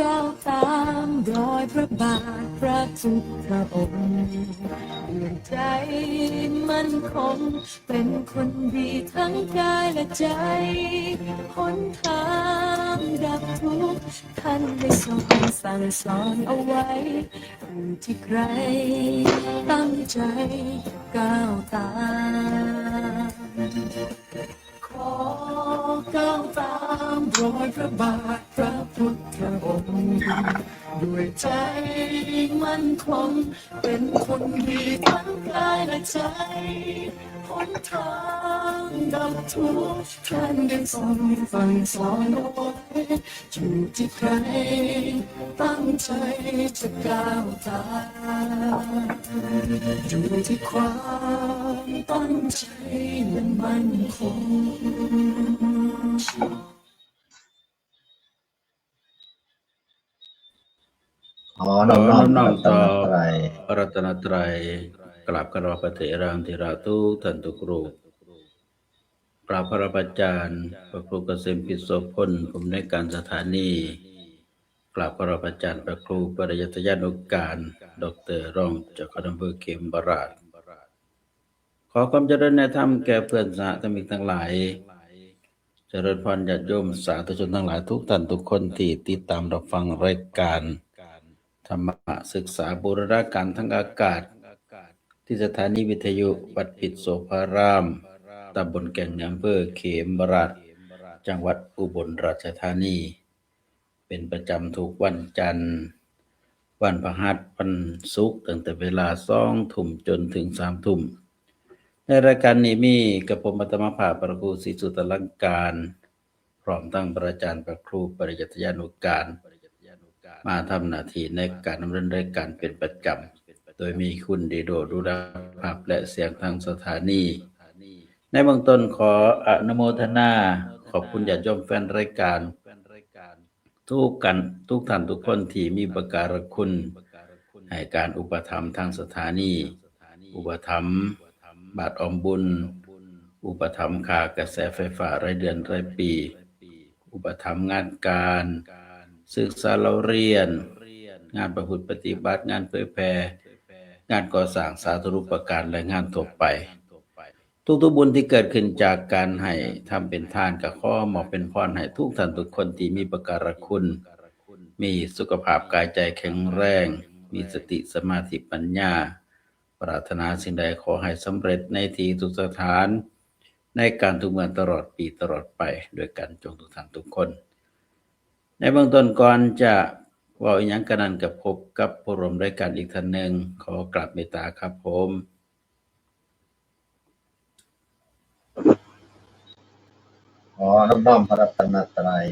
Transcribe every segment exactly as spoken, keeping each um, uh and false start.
ก้าวตามรอยพระบาทพระพุทธองค์ ด้วยใจมั่นคง เป็นคนดีทั้งกายและใจ หนทางดับทุกข์ท่านได้ทรงสั่งสอนเอาไว้ อยู่ที่ใครตั้งใจก้าวตาม ขอก้าวตามรอยพระบาทพระพุทธองค์ ด้วยใจมั่นคง เป็นคนดีทั้งกายและใจ หนทางดับทุกข์ท่านได้ทรงสั่งสอนเอาไว้ อยู่ที่ใครตั้งใจจะก้าวตาม อยู่ที่ความตั้งใจและมั่นคง ขอน้อมน้อม น้อมน้อมต่อ พระรัตนตรัย พระรัตนตรัย กราบคารวะพระเถรังเถระทุกท่านทุกรูป กราบคารวะอาจารย์ พระครูเกษมพิโสพล ผู้อำนวยการสถานี กราบคารวะอาจารย์พระครูปริยัติยานุการ ดอกเตอร์ รองเจ้าคณะอำเภอเขมราช ขอความเจริญในธรรมแก่เพื่อนสหธรรมิกทั้งหลาย เจริญพรญาติโยมสาธุชนทั้งหลายทุกท่านทุกคนที่ติดตามรับฟังรายการธรรมะศึกษาบูรณาการทางอากาศ ที่สถานีวิทยุวัดปิดโสภาราม ตำบลแก่งเหนือ อำเภอเขมราช จังหวัดอุบลราชธานี เป็นประจำทุกวันจันทร์ วันพฤหัส วันศุกร์ ตั้งแต่เวลาสองทุ่มจนถึงสามทุ่ม ในรายการนี้มีกับผมอาตมาภาพพระครูศรีสุตลังการ พร้อมทั้งพระอาจารย์พระครูปริยัติยานุการ มาทำหน้าที่ในการดำเนินรายการเป็นประจำ โดยมีคุณดีโดดูแลภาพและเสียงทางสถานี ในเบื้องต้นขออนุโมทนา ขอบคุณญาติโยมแฟนรายการ ทุกกัน ทุกท่านทุกคนที่มีอุปการะคุณ ให้การอุปถัมภ์ทางสถานี อุปถัมภ์บัตรออมบุญ อุปถัมภ์ค่ากระแสไฟฟ้ารายเดือนรายปี อุปถัมภ์งานการ ศึกษาเล่าเรียน งานประพฤติปฏิบัติ งานเผยแผ่ งานก่อสร้างสาธารณูปการและงานทั่วไป ทุกๆบุญที่เกิดขึ้นจากการให้ทำเป็นทาน ก็ขอมอบเป็นพรให้ทุกท่านทุกคนที่มีอุปการะคุณ มีสุขภาพกายใจแข็งแรง มีสติสมาธิปัญญา ปรารถนาสิ่งใดขอให้สำเร็จในที่ทุกสถาน ในการทุกเมื่อตลอดปีตลอดไปด้วยกันจงทุกท่านทุกคน ในเบื้องต้นก่อนจะเว้าอีหยังกะนั้น ก็พบกับผู้ร่วมรายการอีกท่านหนึ่ง ขอกราบเมตตาครับผม ขอน้อมน้อมพระรัตนตรัย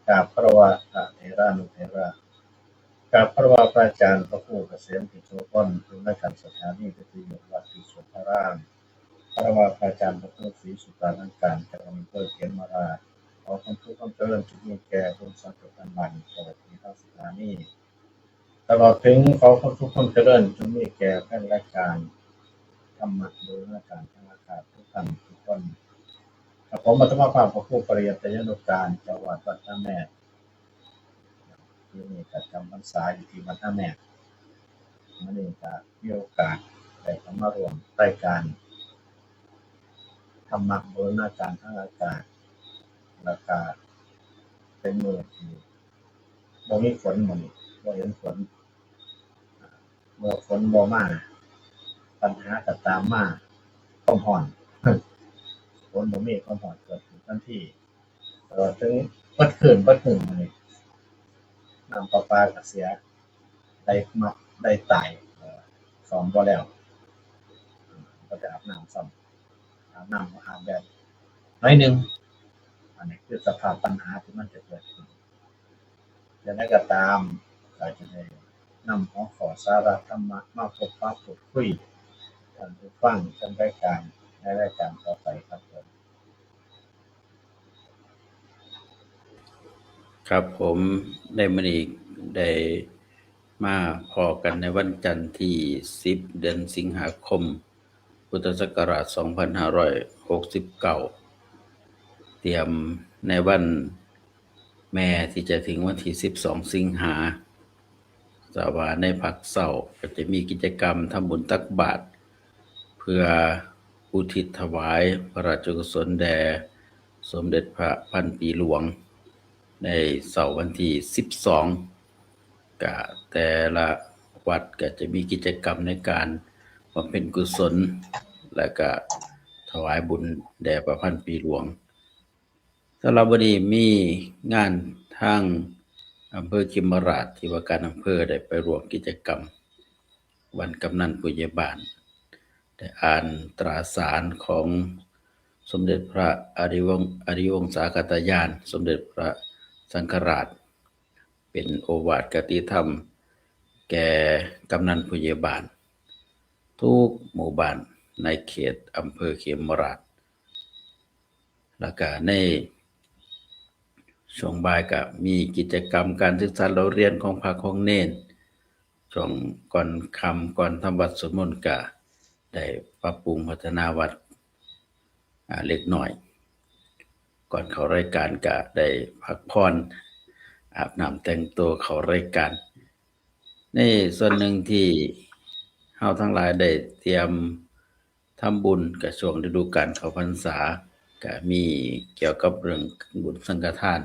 กราบคารวะพระเถรานุเถระ กราบคารวะพระอาจารย์พระครูเกษมพิโสพล ผู้อำนวยการสถานีวิทยุวัดปิดโสภาราม คารวะพระอาจารย์พระครูศรีสุตลังการ เจ้าคณะอำเภอเขมราช ขอความสุขความเจริญจงมีแก่ผู้สังกัดบ้านตลอดที่ทางสถานี ตลอดถึงขอความสุขความเจริญจงมีแก่แฟนรายการธรรมะบูรณาการทางอากาศทุกท่านทุกคน ครับผมอาตมาภาพพระครูปริยัติยานุการ เจ้าวัดวัดท่าแมก ที่นี่ก็จำพรรษาอยู่ที่วัดท่าแมก มื้อนี้ก็มีโอกาสได้เข้ามาร่วมรายการธรรมะบูรณาการทางอากาศ แล้วก็เป็นมื้อที่บ่มีฝน มื้อนี้บ่เห็นฝน เมื่อฝนบ่มา ปัญหาก็ตามมา ความร้อน ฝนบ่มีความร้อนเกิดขึ้นทันที ตลอดถึงเบิดคืนเบิดมื้อมื้อนี้ น้ำประปาก็เสีย ได้มา ได้ตาย เอ่อ ซ่อมบ่แล้ว ก็จะอาบน้ำซ้ำ อาบน้ำก็อาบแบบน้อยหนึ่ง อันนี้คือสภาพปัญหาที่มันจะเกิดขึ้น อย่างไรก็ตาม ก็จะได้นำหัวข้อสาระธรรมะมาพบปะพูดคุย ท่านผู้ฟัง ท่านรายการ ในรายการต่อไปครับผม ครับผม ในมื้อนี้ได้มาพ้อกันในวันจันทร์ที่สิบ เดือนสิงหาคม พุทธศักราชสองพันห้าร้อยหกสิบเก้า เตรียมในวัน แม้ที่จะถึงวันที่สิบสองสิงหา แต่ว่าในภาคเช้าก็จะมีกิจกรรมทำบุญตักบาตร เพื่ออุทิศถวายพระราชกุศลแด่สมเด็จพระพันปีหลวง ในเช้าวันที่สิบสอง ก็แต่ละวัดก็จะมีกิจกรรมในการบำเพ็ญกุศล และก็ถวายบุญแด่พระพันปีหลวง สำหรับวันนี้มีงานทางอำเภอเขมราฐ ที่ว่าการอำเภอได้ไปร่วมกิจกรรมวันกำนันผู้ใหญ่บ้าน ได้อ่านตราสารของสมเด็จพระอริวงศ์ อริวงศาคตญาณ สมเด็จพระสังฆราช เป็นโอวาทคติธรรมแก่กำนันผู้ใหญ่บ้าน ทุกหมู่บ้านในเขตอำเภอเขมราฐ แล้วก็ในช่วงบ่ายก็มีกิจกรรมการศึกษาเล่าเรียนของพระของเณร ช่วงก่อนค่ำก่อนทำวัตรสวดมนต์ก็ได้ปรับปรุงพัฒนาวัด อ่า เล็กน้อย ก่อนเข้ารายการก็ได้พักผ่อน อาบน้ำแต่งตัวเข้ารายการ ในส่วนหนึ่งที่เฮาทั้งหลายได้เตรียมทำบุญกับช่วงฤดูกาลเข้าพรรษา ก็มีเกี่ยวกับเรื่องบุญสังฆทาน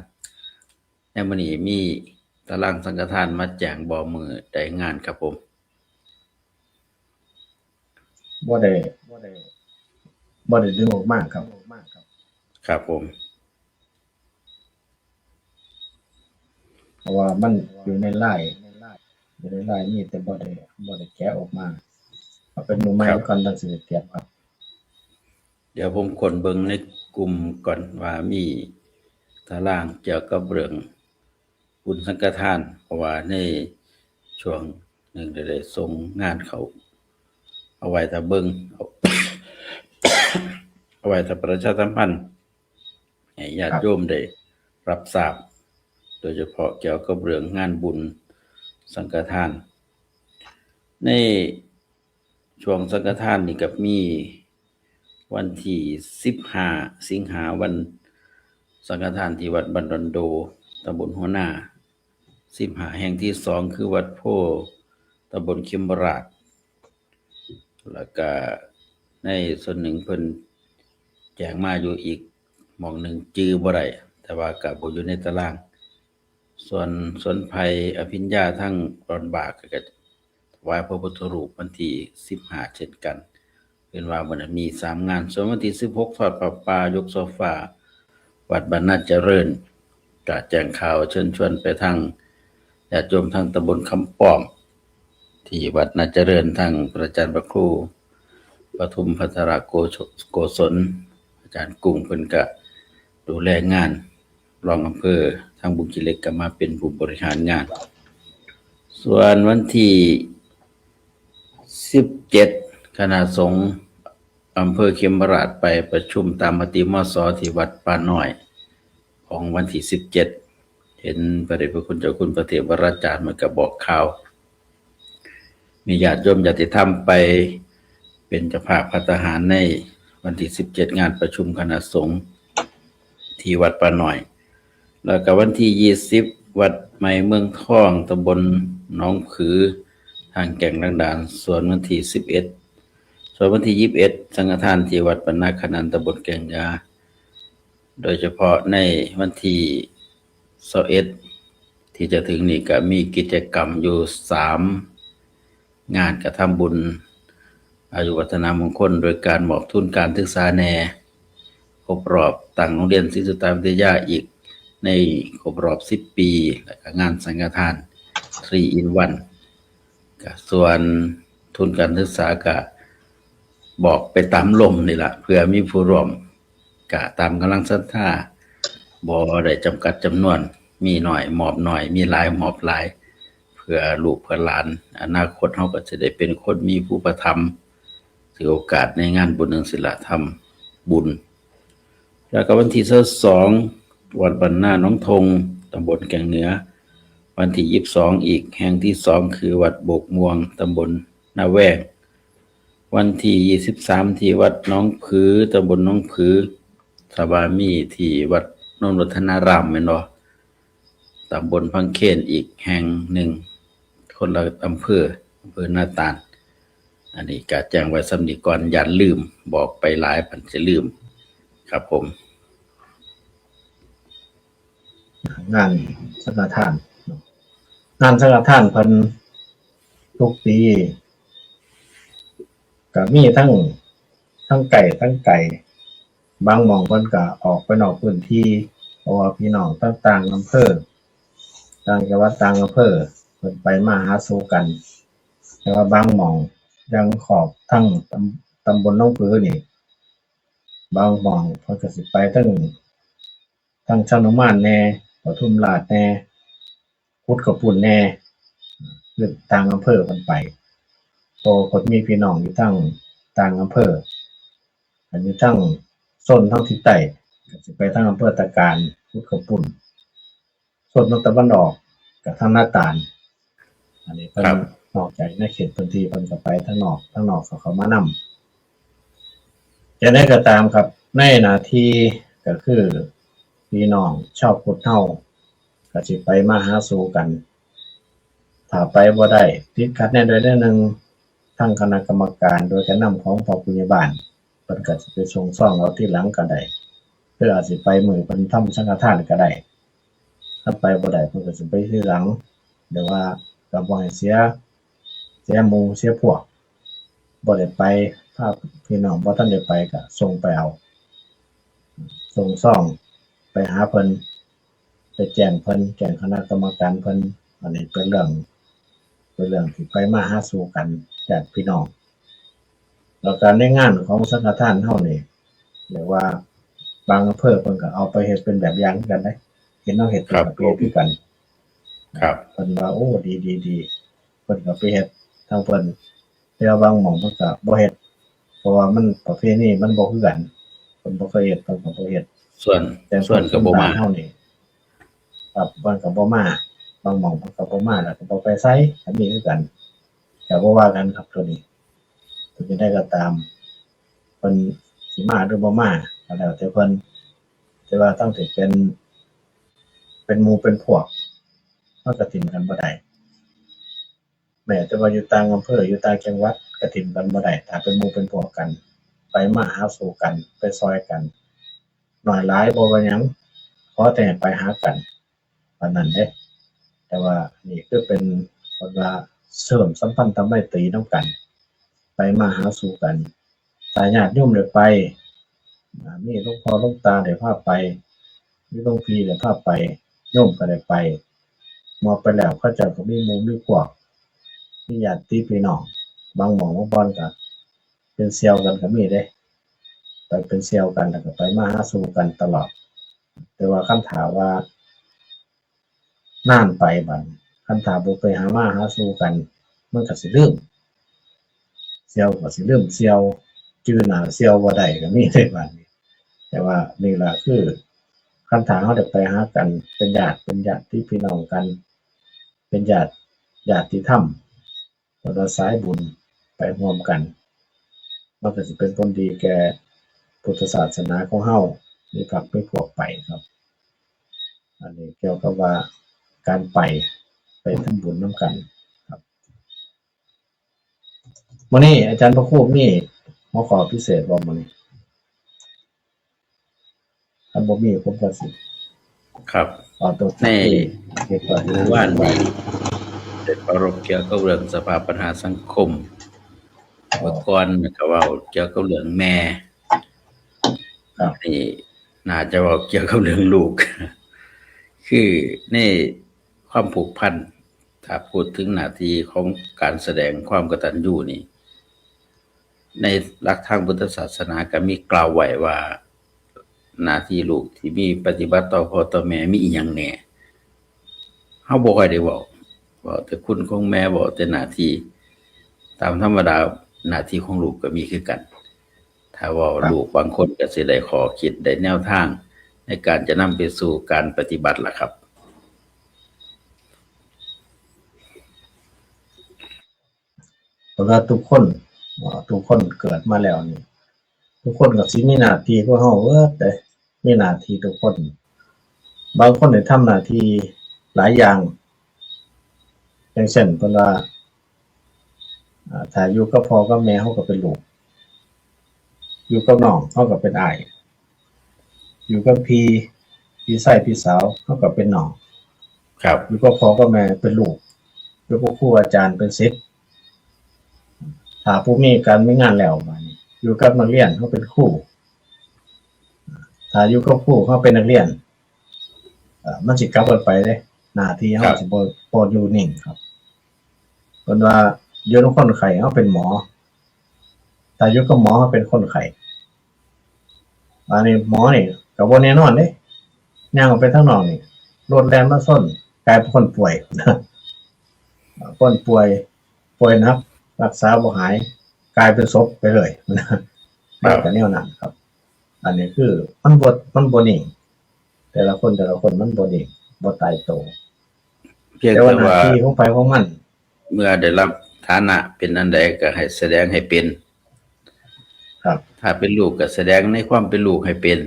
ในมื้อนี้มีตารางสังฆทานมาแจ้งบ่ มื้อใดงานครับผม บ่ได้บ่ได้บ่ได้ดึงออกมาครับ ครับผม เพราะว่ามันอยู่ในไลน์ อยู่ในไลน์นี่แต่บ่ได้บ่ได้แกะออกมา เอาเป็นมือใหม่ ครับ ก่อนจั่งสิได้แกะครับ เดี๋ยวผมค้นเบิ่งในกลุ่มก่อนว่ามีตารางเกี่ยวกับเรื่องบุญสังฆทาน เพราะว่าในช่วงหนึ่งได้ส่งงานเขา เอาไว้ถ้าเบิ่ง เอา เอาไว้ถ้าประชาสัมพันธ์ให้ญาติโยมได้รับทราบ โดยเฉพาะเกี่ยวกับเรื่องงานบุญสังฆทาน ในช่วงสังฆทานนี่ก็มีวันที่สิบห้าสิงหา วันสังฆทานที่วัดบ้านดอนโด ตำบลหัวนา สิบห้าแห่งที่สองคือวัดโพธิ์ ตำบลเขมราฐ แล้วก็ในส่วนหนึ่งเพิ่นแจ้งมาอยู่อีกหม่องหนึ่งจื่อบ่ได้ แต่ว่าก็บ่อยู่ในตาราง ส่วนสวนไผ่อภิญญาทางดอนบากก็ถวายพระพุทธรูปวันที่สิบห้าเช่นกัน เป็นว่ามื้อนั้นมีสามงาน ส่วนวันที่สิบหกทอดผ้าป่ายกโซฟา วัดบ้านนาเจริญ ก็แจ้งข่าวเชิญชวนไปทางญาติโยมทางตำบลคำป้อม ที่วัดนาเจริญ ทางพระอาจารย์พระครูปทุมภัทรโกศ- โกศล อาจารย์กุ้งเพิ่นก็ดูแลงาน รองอำเภอทางบึงขี้เหล็กก็มาเป็นผู้บริหารงาน ส่วนวันที่สิบเจ็ด คณะสงฆ์อำเภอเขมราฐไปประชุมตามมติ มส ที่วัดป่าน้อย ของวันที่สิบเจ็ด เห็นพระเดชพระคุณเจ้าคุณพระเทพวราจารย์มันก็บอกข่าว มีญาติโยมญาติธรรมไปเป็นเจ้าภาพภัตตาหารในวันที่สิบเจ็ด งานประชุมคณะสงฆ์ที่วัดป่าน้อย แล้วก็วันที่ยี่สิบ วัดใหม่เมืองทอง ตำบลหนองผือ ทางแก่งลังดาน ส่วนวันที่สิบเอ็ด ส่วนวันที่ยี่สิบเอ็ด สังฆทานที่วัดบ้านนาขนาน ตำบลแก่งยา โดยเฉพาะในวันที่ยี่สิบเอ็ด ที่จะถึงนี้ก็มีกิจกรรมอยู่สามงาน กระทำบุญอายุวัฒนมงคล โดยการมอบทุนการศึกษาแหน่ ครบรอบตั้งโรงเรียนศรีสุตตาวิทยาอีกในครบรอบสิบปี แล้วก็งานสังฆทาน three in one ก็ส่วนทุนการศึกษาก็บอกไปตามลมนี่ล่ะ เพื่อมีผู้ร่วม ก็ตามกำลังศรัทธา บ่ได้จำกัดจำนวน มีน้อยมอบน้อย มีหลายมอบหลาย เพื่อลูกเพื่อหลาน อนาคตเฮาก็สิได้เป็นคนมีผู้ประถม ถือโอกาสในงานบุญจั่งซี้ล่ะ ทำบุญ แล้วก็วันที่ยี่สิบสอง วัดบ้านนาหนองทง ตำบลแก่งเหนือ วันที่ยี่สิบสอง อีกแห่งที่สอง คือวัดโบกม่วง ตำบลนาแวง วันที่ยี่สิบสาม ที่วัดหนองผือ ตำบลหนองผือ ถ้าว่ามีที่วัดโนนวัฒนารามแม่นบ่ ตำบลพังเคนอีกแห่งหนึ่ง คนละอำเภอ อำเภอนาตาล อันนี้ก็แจ้งไว้ส่ำนี้ก่อน ย้านลืม บอกไปหลายพันสิลืม ครับผม งานสังฆทานเนาะ งานสังฆทานเพิ่นทุกปี ก็มีทั้ง ทั้งใกล้ทั้งไกล บางหม่องเพิ่นก็ออกไปนอกพื้นที่ เพราะว่าพี่น้องต่างๆอำเภอ ต่างจังหวัดต่างอำเภอ เพิ่นไปมาหาสู่กัน แต่ว่าบางหม่องอย่างขอบทั้งตำ ตำบลหนองผือนี่ บางหม่องเพิ่นก็สิไปทั้ง ทั้งชานุมานแหน่ ปทุมราชแหน่ กุดข้าวปุ้นแหน่ คือต่างอำเภอเพิ่นไป เพราะว่าเพิ่นมีพี่น้องอยู่ทั้งต่างอำเภอ อันอยู่ทั้งโซนทางทิศใต้ ก็สิไปทางอำเภอตะการ กุดข้าวปุ้น โซนทางตะวันออกก็ทางนาตาล อันนี้เพิ่น ครับ นอกจากในเขตพื้นที่เพิ่นก็ไปทางนอก ทางนอกเขาเข้ามานำ จังใดก็ตามครับ ในหน้าที่ก็คือพี่น้องชาวพุทธเฮาก็สิไปมาหาสู่กัน ถ้าไปบ่ได้ ติดขัดแนวใดแนวหนึ่ง ทางคณะกรรมการโดยการนำของพ่อผู้ใหญ่บ้าน เพิ่นก็สิไปส่งซองเอาทีหลังก็ได้ หรืออาจสิไปมื้อเพิ่นทำสังฆทานก็ได้ ถ้าไปบ่ได้เพิ่นก็สิไปทีหลัง แต่ว่าก็บ่ให้เสีย เสียหมู่เสียพวก บ่ได้ไป ถ้าพี่น้องบ่ทันได้ไปก็ส่งไปเอา ส่งซองไปหาเพิ่น ไปแจ้งเพิ่น แจ้งคณะกรรมการเพิ่น อันนี้เป็นเรื่อง เป็นเรื่องที่ไปมาหาสู่กันญาติพี่น้อง แล้วก็ในงานของสังฆทานเฮานี่ เรียกว่าบางอำเภอเพิ่นก็เอาไปเฮ็ดเป็นแบบอย่างคือกันเด้ เห็นเฮาเฮ็ด ครับ ก็ไปเฮ็ดคือกัน ครับ เพิ่นว่า โอ้ ดีดีดี เพิ่นก็ไปเฮ็ดทางเพิ่น แต่ว่าบางหม่องเพิ่นก็บ่เฮ็ด เพราะว่ามันประเพณีมันบ่คือกัน เพิ่นบ่เคยเฮ็ด เพิ่นก็บ่เฮ็ด ส่วน แต่ ส่วนก็บ่มา บ้านเฮานี่ ครับ เพิ่นก็บ่มา บางหม่องเพิ่นก็บ่มา แล้วก็บ่ไปไส ก็มีคือกัน ก็บ่ว่ากันครับ ตัวนี้ ถึงจะได้ก็ตาม เพิ่นสิมาหรือบ่มา ก็แล้วแต่เพิ่น แต่ว่าตั้งแต่เป็น เป็นหมู่เป็นพวก มันก็ถิ่มกันบ่ได้ แม้แต่ว่าอยู่ต่างอำเภอ อยู่ต่างจังหวัด ก็ถิ่มกันบ่ได้ ถ้าเป็นหมู่เป็นพวกกัน ไปมาหาสู่กัน ไปซอยกัน น้อยหลายบ่ว่าหยัง ขอแต่ให้ไปหากัน ปานนั้นเด้ แต่ว่านี่คือเป็น เพิ่นว่าเสริมสัมพันธไมตรีนำกัน ไปมาหาสู่กัน ถ้าญาติโยมได้ไป อ่า มีหลวงพ่อหลวงตาได้พาไป มีหลวงพี่ได้พาไป โยมก็ได้ไป มอบไปแล้วเขาเจ้าก็มีหมู่มีพวก มีญาติพี่น้อง บางหม่องบางบ่อนก็เป็นเสี่ยวกันก็มีเด้ ไปเป็นเสี่ยวกัน แล้วก็ไปมาหาสู่กันตลอด แต่ว่าคันถ้าว่า นานไปบัดนี้ คันถ้าบ่ไปหามาหาสู่กัน มันก็สิลืม เสี่ยวก็สิลืมเสี่ยว จื่อหน้าเสี่ยวบ่ได้ก็มีเด้บัดนี้ แต่ว่านี่ล่ะคือ คันถ้าเฮาได้ไปหากัน เป็นญาติ เป็นญาติพี่น้องกัน เป็นญาติ ญาติธรรม เพิ่นว่าสายบุญไปร่วมกัน มันก็สิเป็นผลดีแก่พุทธศาสนาของเฮา มีพรรคมีพวกไปครับ อันนี้เกี่ยวกับว่าการไป ไปทำบุญนำกันครับ มื้อนี้อาจารย์พระครูมีหัวข้อพิเศษบ่มื้อนี้ คันบ่มีผมก็สิ ครับ เอาตัว ใน เก็บไว้ เมื่อวานนี้ได้ปรารภเกี่ยวกับเรื่องสภาพปัญหาสังคม เมื่อก่อนก็เว้าเกี่ยวกับเรื่องแม่ ครับ นี่น่าจะเว้าเกี่ยวกับเรื่องลูก คือในความผูกพัน ถ้าพูดถึงหน้าที่ของการแสดงความกตัญญูนี่ ในหลักทางพุทธศาสนาก็มีกล่าวไว้ว่า หน้าที่ลูกที่มีปฏิบัติต่อพ่อต่อแม่มีอีหยังแหน่ เฮาบ่ค่อยได้เว้า เว้าแต่คุณของแม่ เว้าแต่หน้าที่ ตามธรรมดาหน้าที่ของลูกก็มีคือกัน ถ้าเว้า ครับ ลูกบางคนก็สิได้ข้อคิด ได้แนวทาง ในการจะนำไปสู่การปฏิบัติล่ะครับ เพราะว่าทุกคน เอ่อ ทุกคนเกิดมาแล้วนี่ ทุกคนก็สิมีหน้าที่คือเฮาเบิดเด้ มีหน้าที่ทุกคน บางคนได้ทำหน้าที่ หลายอย่าง อย่างเช่นเพิ่นว่า อ่า ถ้าอยู่กับพ่อกับแม่เฮาก็เป็นลูก อยู่กับน้องเฮาก็เป็นอ้าย อยู่กับพี่ พี่ชายพี่สาวเฮาก็เป็นน้อง ครับ อยู่กับพ่อกับแม่เป็นลูก อยู่กับครูอาจารย์เป็นศิษย์ ถ้าผู้มีการมีงานแล้ว บาดนี้ อยู่กับนักเรียนเฮาเป็นครู ถ้าอยู่กับครูเฮาเป็นนักเรียน เอ่อ มันสิกลับกันไปเด้ หน้าที่เฮา ครับ สิบ่ บ่อยู่นิ่งครับ เพิ่นว่าอยู่นำคนไข้เฮาเป็นหมอ ถ้าอยู่กับหมอเฮาเป็นคนไข้ บาดนี้หมอนี่ก็บ่แน่นอนเด้ ย่างออกไปทางนอกนี่ รถแล่นมาชน กลายเป็นคนป่วย คนป่วย ป่วยหนัก รักษาบ่หาย กลายเป็นศพไปเลย ครับ มันก็แนวนั้นครับ อันนี้คือมันบ่ มันบ่นิ่ง แต่ละคน แต่ละคนมันบ่นิ่ง บ่ตายตัว เพียงแต่ว่า แต่ว่า หน้าที่ของไผของมัน เมื่อได้รับฐานะเป็นอันใดก็ให้แสดงให้เป็น ครับ ถ้าเป็นลูกก็แสดงในความเป็นลูกให้เป็น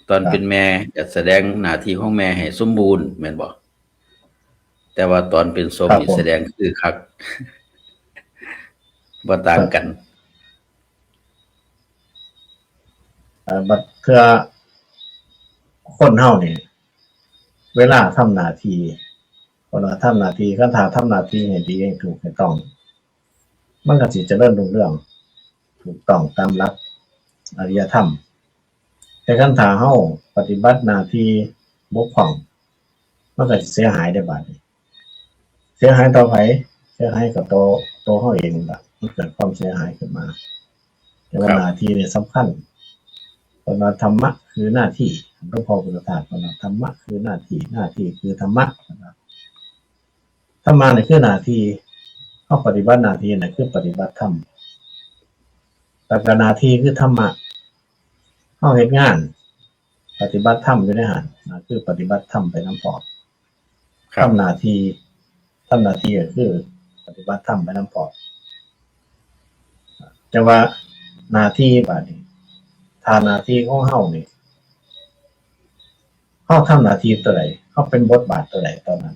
ตอน ครับ เป็นแม่ก็แสดงหน้าที่ของแม่ให้สมบูรณ์ แม่นบ่ แต่ว่าตอนเป็นศพ ครับ นี่ ผม แสดงคือคัก บ่ต่างกัน ครับ เอ่อ บัดเทื่อคนเฮานี่ เวลาทำหน้าที่ เวลาทำหน้าที่ คันถ้าทำหน้าที่ให้ดี ให้ถูก ให้ต้อง มันก็สิเจริญรุ่งเรือง ถูกต้องตามหลักอริยธรรม แต่คันถ้าเฮาปฏิบัติหน้าที่บกพร่อง มันก็สิเสียหายได้บาดนี้ เสียหายต่อไผ เสียหายกับตัว ตัวเฮาเองล่ะ มันเกิดความเสียหายขึ้นมา แต่ว่า ครับ หน้าที่นี่สำคัญ เพิ่นว่าธรรมะคือหน้าที่ หลวงพ่อพุทธทาสเพิ่นว่าธรรมะคือหน้าที่ หน้าที่คือธรรมะ ธรรมะนี่คือหน้าที่ เฮาปฏิบัติหน้าที่นี่คือปฏิบัติธรรม แล้วก็หน้าที่คือธรรมะ เฮาเฮ็ดงาน ปฏิบัติธรรมอยู่ในหั่น นั่นคือปฏิบัติธรรมไปนำพร้อม ครับ ทำหน้าที่ ทำหน้าที่ก็คือปฏิบัติธรรมไปนำพร้อม แต่ว่าหน้าที่บาดนี้ ถ้าหน้าที่ของเฮานี่ เฮาทำหน้าที่ตัวใด เฮาเป็นบทบาทตัวใดตอนนั้น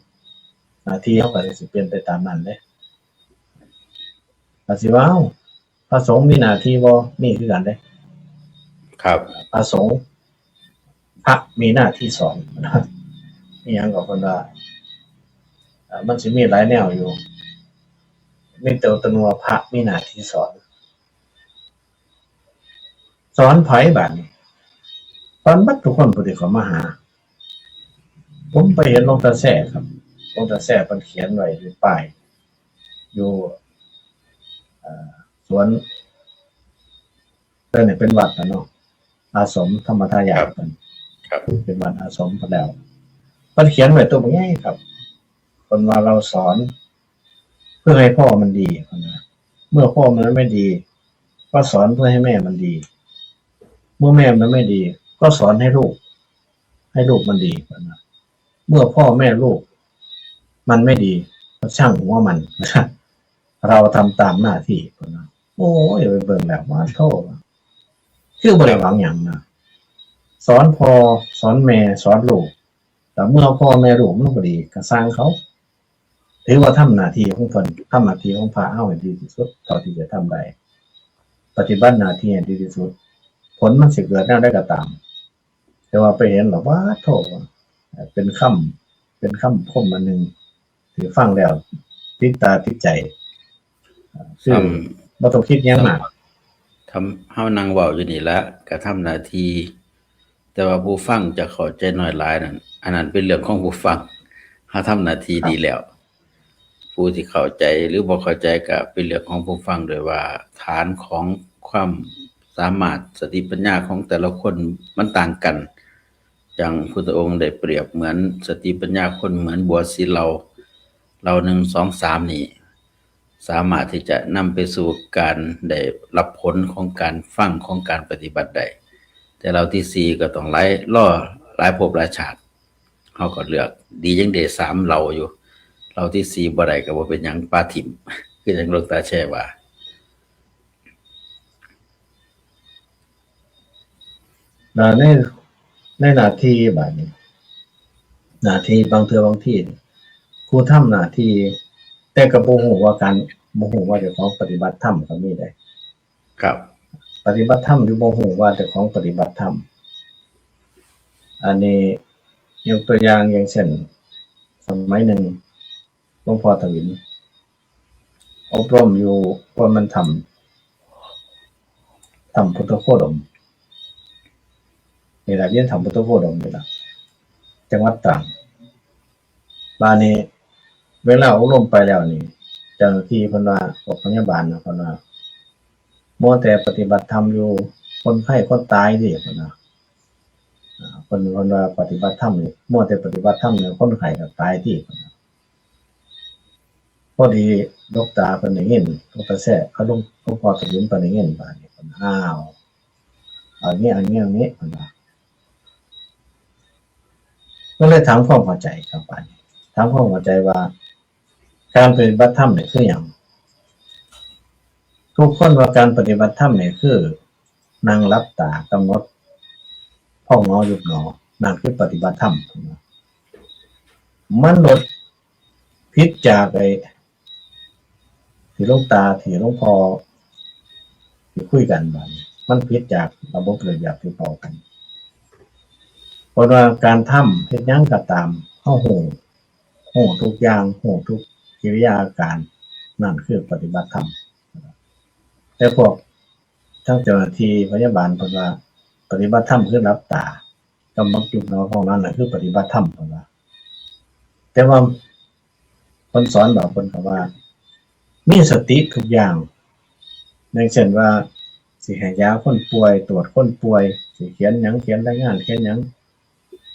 หน้าที่เฮาก็สิเป็นไปตามนั้นเด้ ก็สิว่า เอ้า พระสงฆ์มีหน้าที่บ่ มีคือกันเด้ ครับ พระสงฆ์ พระมีหน้าที่สอน มีหยังก็เพิ่นว่า เอ่อ มันสิมีหลายแนวอยู่ มีแต่ตัวว่าพระมีหน้าที่สอน สอนไผบาดนี้ สอนเบิดทุกคนผู้ที่เข้ามาหา ผมไปเห็นหลวงตาแซ่ครับ หลวงตาแซ่เพิ่นเขียนไว้อยู่ป้าย อยู่ เอ่อ สวน แต่นี่เป็นวัดแล้วเนาะ อาสมธรรมทายาท ครับ เพิ่น ครับ เป็นวัดอาสมเพิ่นแล้ว เพิ่นเขียนไว้ตัวบักใหญ่ครับ เพิ่นว่าเราสอน เพื่อให้พ่อมันดี เพิ่นว่า เมื่อพ่อมันไม่ดี ก็สอนเพื่อให้แม่มันดี เมื่อแม่มันไม่ดี ก็สอนให้ลูก ให้ลูกมันดี เพิ่นว่า เมื่อพ่อแม่ลูก มันไม่ดี ก็ช่างหัวมัน เราทำตามหน้าที่ เพิ่นว่า โอ้ย ไปเบิ่งแล้ว ว่าโธ่ คือบ่ได้หวังหยังนะ สอนพ่อ สอนแม่ สอนลูก แต่เมื่อพ่อแม่ลูกมันบ่ดี ก็ซ่างเขา ถือว่าทำหน้าที่ของเพิ่น ทำหน้าที่ของพระเฮาให้ดีที่สุด เท่าที่จะทำได้ ปฏิบัติหน้าที่ให้ดีที่สุด ผลมันสิเกิดแนวใดก็ตาม แต่ว่าไปเห็นแล้ว ว่าโธ่ เป็นคำ เป็นคำคมอันหนึ่ง ที่ฟังแล้วติดตาติดใจ คือ ครับ บ่ต้องคิดหยังมาก ทำ เฮานั่งเว้าอยู่นี่ละ ก็ทำหน้าที่ แต่ว่าผู้ฟังจะเข้าใจน้อยหลายนั่น อันนั้นเป็นเรื่องของผู้ฟัง เฮาทำหน้าที่ ครับ ดีแล้ว ผู้ที่เข้าใจหรือบ่เข้าใจก็เป็นเรื่องของผู้ฟังด้วยว่า ฐานของความสามารถสติปัญญาของแต่ละคนมันต่างกัน อย่างพุทธองค์ได้เปรียบเหมือนสติปัญญาคนเหมือนบัวสีเหล่า เหล่าหนึ่ง สอง สาม นี่ สามารถที่จะนำไปสู่การได้รับผลของการฟังของการปฏิบัติได้ แต่เหล่าที่สี่ก็ต้องหลาย รอหลายภพหลายชาติ เฮาก็เลือก ดียังได้สามเหล่าอยู่ เหล่าที่สี่บ่ได้ก็บ่เป็นหยัง ปะถิ่ม คือจั่งหลวงตาแช่ว่า แล้วใน ในหน้าที่บาดนี้ หน้าที่บางเทื่อบางที ผู้ทำหน้าที่ แต่ก็บ่ฮู้ว่าการ บ่ฮู้ว่าเจ้าของปฏิบัติธรรมก็มีได้ ครับ ปฏิบัติธรรมอยู่บ่ฮู้ว่าเจ้าของปฏิบัติธรรม อันนี้ยกตัวอย่างอย่างเช่น สมัยหนึ่งหลวงพ่อทวิน อบรมอยู่ว่ามันถ้ำ ถ้ำพุทธโคดม นี่แหละ เรียนถ้ำพุทธโคดมนี่แหละ จังหวัดตรัง บาดนี้ เวลาอบรมไปแล้วนี่ เจ้าหน้าที่เพิ่นว่า พวกพยาบาลนะ เพิ่นว่า มัวแต่ปฏิบัติธรรมอยู่ คนไข้คนตายนี่ เพิ่นว่า อ่า เพิ่น เพิ่นว่าปฏิบัติธรรมนี่ มัวแต่ปฏิบัติธรรมนี่ คนไข้ก็ตายที่ เพิ่นว่า พอดีหลวงตาเพิ่นได้ยิน หลวงตาแซ่ เขา หลวง หลวงพ่อทวินเพิ่นได้ยิน บาดนี้เพิ่น อ้าว เอาอย่างนี้ เอาอย่างนี้ เอาอย่างนี้ เพิ่นว่า ก็เลยถามความเข้าใจครับ บาดนี้ ถามความเข้าใจว่า การปฏิบัติธรรมนี่คือหยัง ทุกคนว่าการปฏิบัติธรรมนี่คือ นั่งหลับตากำหนด พองหนอยุบหนอ นั่นคือปฏิบัติธรรม มันหลุดผิดจากไอ้ ที่หลวงตา ที่หลวงพ่อ ที่คุยกัน บาดนี้ มันผิดจากระบบระเบียบที่เว้ากัน เพราะว่าการทำเฮ็ดหยังก็ตาม เฮาฮู้ ฮู้ทุกอย่าง ฮู้ทุกกิริยาอาการ นั่นคือปฏิบัติธรรม แต่พวกทางเจ้าหน้าที่พยาบาลเพิ่นว่า ปฏิบัติธรรมคือหลับตากำหนดยุบหนอพองหนอ นั่นคือปฏิบัติธรรม เพิ่นว่า แต่ว่าเพิ่นสอนแบบ เพิ่นก็ว่า มีสติทุกอย่าง อย่างเช่นว่า สิให้ยาคนป่วย ตรวจคนป่วย สิเขียนหยัง เขียนรายงาน เขียนหยัง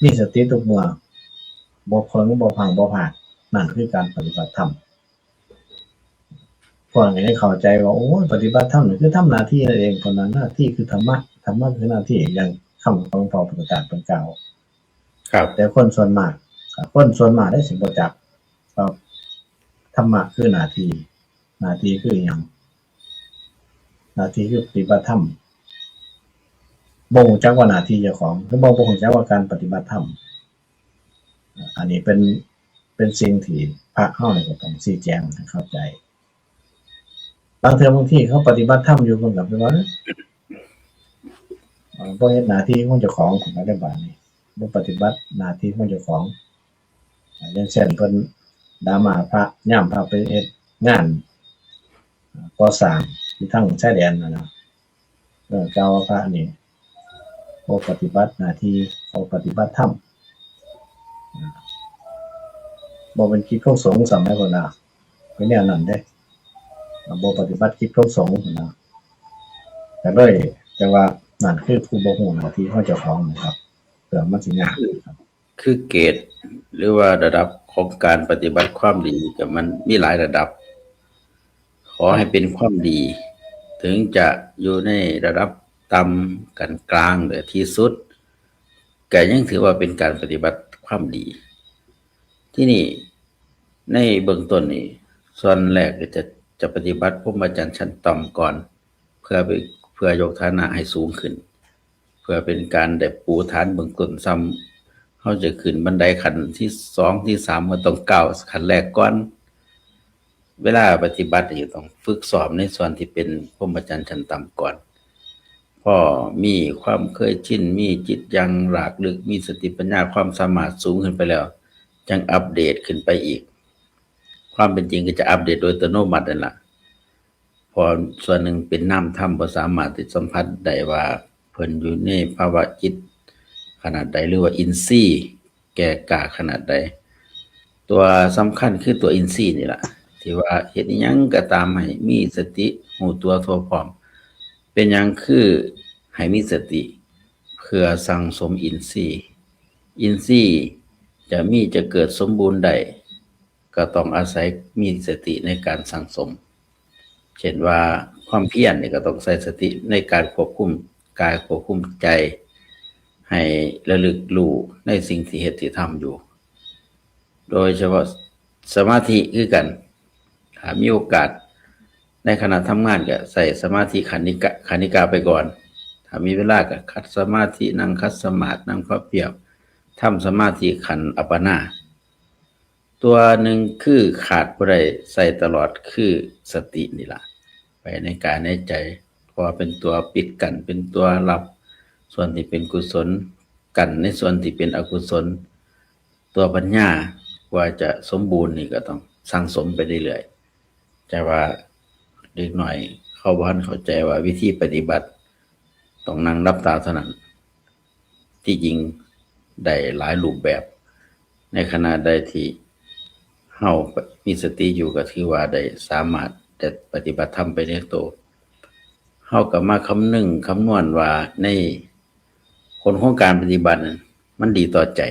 มีสติทุกเมื่อ บ่เผิง บ่พลั้ง บ่พลาด นั่นคือการปฏิบัติธรรม พวกนี้เข้าใจว่า โอ้ย ปฏิบัติธรรมนี่คือทำหน้าที่นั่นเอง เพราะนั้นหน้าที่คือธรรมะ ธรรมะคือหน้าที่ อย่างคำของพระพุทธเจ้าเพิ่นกล่าว ครับ แต่คนส่วนมาก คนส่วนมากได้สิบ่จัก ครับ ธรรมะคือหน้าที่ หน้าที่คือหยัง หน้าที่คือปฏิบัติธรรม บ่ฮู้จักว่าหน้าที่เจ้าของ หรือบ่ บ่ฮู้จักว่าการปฏิบัติธรรม อันนี้เป็น เป็นสิ่งที่พระเฮานี่ก็ต้องชี้แจงให้เข้าใจ บางเทื่อบางทีเขาปฏิบัติธรรมอยู่ เพิ่นก็ไปว่า เอ่อ บ่เฮ็ดหน้าที่ของเจ้าของ เพิ่นก็ได้ บาดนี้ บ่ปฏิบัติหน้าที่ของเจ้าของ อย่างเช่น เพิ่นด่าหมาพระ ยามพระไปเฮ็ดงานก่อสร้างที่ทางชายแดนนั่นนะ เออ กล่าวว่าพระนี่บ่ปฏิบัติหน้าที่ บ่ปฏิบัติธรรม บ่เป็นกิจของสงฆ์ สมัยก่อนนะ เป็นแนวนั้นเด้ บ่ปฏิบัติกิจของสงฆ์นะ ก็เลย แต่ว่านั่นคือผู้บ่ฮู้หน้าที่ของเจ้าของนะครับ เพื่อมันสิยากครับ คือเกรด หรือว่าระดับของการปฏิบัติความดีก็มันมีหลายระดับ ขอให้เป็นความดี ถึงจะอยู่ในระดับต่ำ กลางๆ หรือที่สุด ก็ยังถือว่าเป็นการปฏิบัติความดี ที่นี่ในเบื้องต้นนี่ ส่วนแรกก็จะ จะปฏิบัติพรหมจรรย์ชั้นต่ำก่อน เพื่อไป เพื่อยกฐานะให้สูงขึ้น เพื่อเป็นการได้ปูฐานเบื้องต้น ซ้ำเฮาจะขึ้นบันไดขั้นที่สอง ที่สาม มันต้องก้าวขั้นแรกก่อน เวลาปฏิบัตินี่ต้องฝึกซ้อมในส่วนที่เป็นพรหมจรรย์ชั้นต่ำก่อน พอมีความเคยชิน มีจิตอย่างหลากลึก มีสติปัญญาความสามารถสูงขึ้นไปแล้ว จั่งอัปเดตขึ้นไปอีก ความเป็นจริงก็จะอัปเดตโดยอัตโนมัตินั่นล่ะ เพราะส่วนหนึ่งเป็นนามธรรม บ่สามารถที่สัมผัสได้ว่าเพิ่นอยู่ในภาวะจิตขนาดใด หรือว่าอินทรีย์แก่กล้าขนาดใด ตัวสำคัญคือตัวอินทรีย์นี่ล่ะ ที่ว่าเฮ็ดอิหยังก็ตามให้มีสติ ฮู้ตัวทั่วพร้อม เป็นหยังคือให้มีสติ เพื่อสั่งสมอินทรีย์ อินทรีย์จะมีจะเกิดสมบูรณ์ได้ ก็ต้องอาศัยมีสติในการสั่งสม เช่นว่าความเพียรนี่ก็ต้องใช้สติในการควบคุมกาย ควบคุมใจ ให้ระลึกรู้ในสิ่งที่เฮ็ดที่ทำอยู่ โดยเฉพาะสมาธิคือกัน ถ้ามีโอกาสในขณะทำงานก็ใช้สมาธิคณิกะ คณิกะไปก่อน ถ้ามีเวลาก็ขัดสมาธิ นั่งขัดสมาธิ นั่งพับเพียบ ทำสมาธิขันอัปปนา ตัวหนึ่งคือขาดบ่ได้ ใส่ตลอดคือสตินี่ล่ะ ไปในกายในใจ เพราะว่าเป็นตัวปิดกั้น เป็นตัวรับส่วนที่เป็นกุศล กั้นในส่วนที่เป็นอกุศล ตัวปัญญากว่าจะสมบูรณ์นี่ก็ต้องสั่งสมไปเรื่อยๆ แต่ว่าเด็กน้อยเขาบ่ทันเข้าใจว่าวิธีปฏิบัติต้องนั่งหลับตาเท่านั้น ที่จริงได้หลายรูปแบบ ในขณะใดที่เฮามีสติอยู่ก็ถือว่าได้สามารถจะปฏิบัติธรรมไปในตัว เฮาก็มาคำนึงคำนวณว่าในผลของการปฏิบัตินั้นมันดีต่อใจ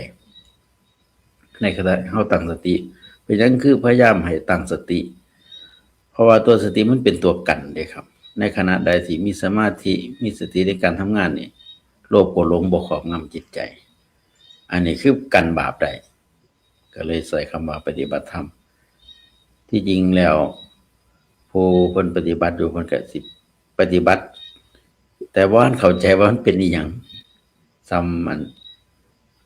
ในขณะเฮาตั้งสติ เป็นหยังคือพยายามให้ตั้งสติ เพราะว่าตัวสติมันเป็นตัวกั้นเด้ครับ ในขณะใดที่มีสมาธิ มีสติในการทำงานนี่ โลภโกรธหลงบ่ครอบงำจิตใจ อันนี้คือกันบาปได้ ก็เลยใส่คำว่าปฏิบัติธรรม ที่จริงแล้ว ผู้เพิ่นปฏิบัติอยู่เพิ่นก็สิปฏิบัติ แต่บ่ทันเข้าใจว่ามันเป็นอิหยัง ส่ำอัน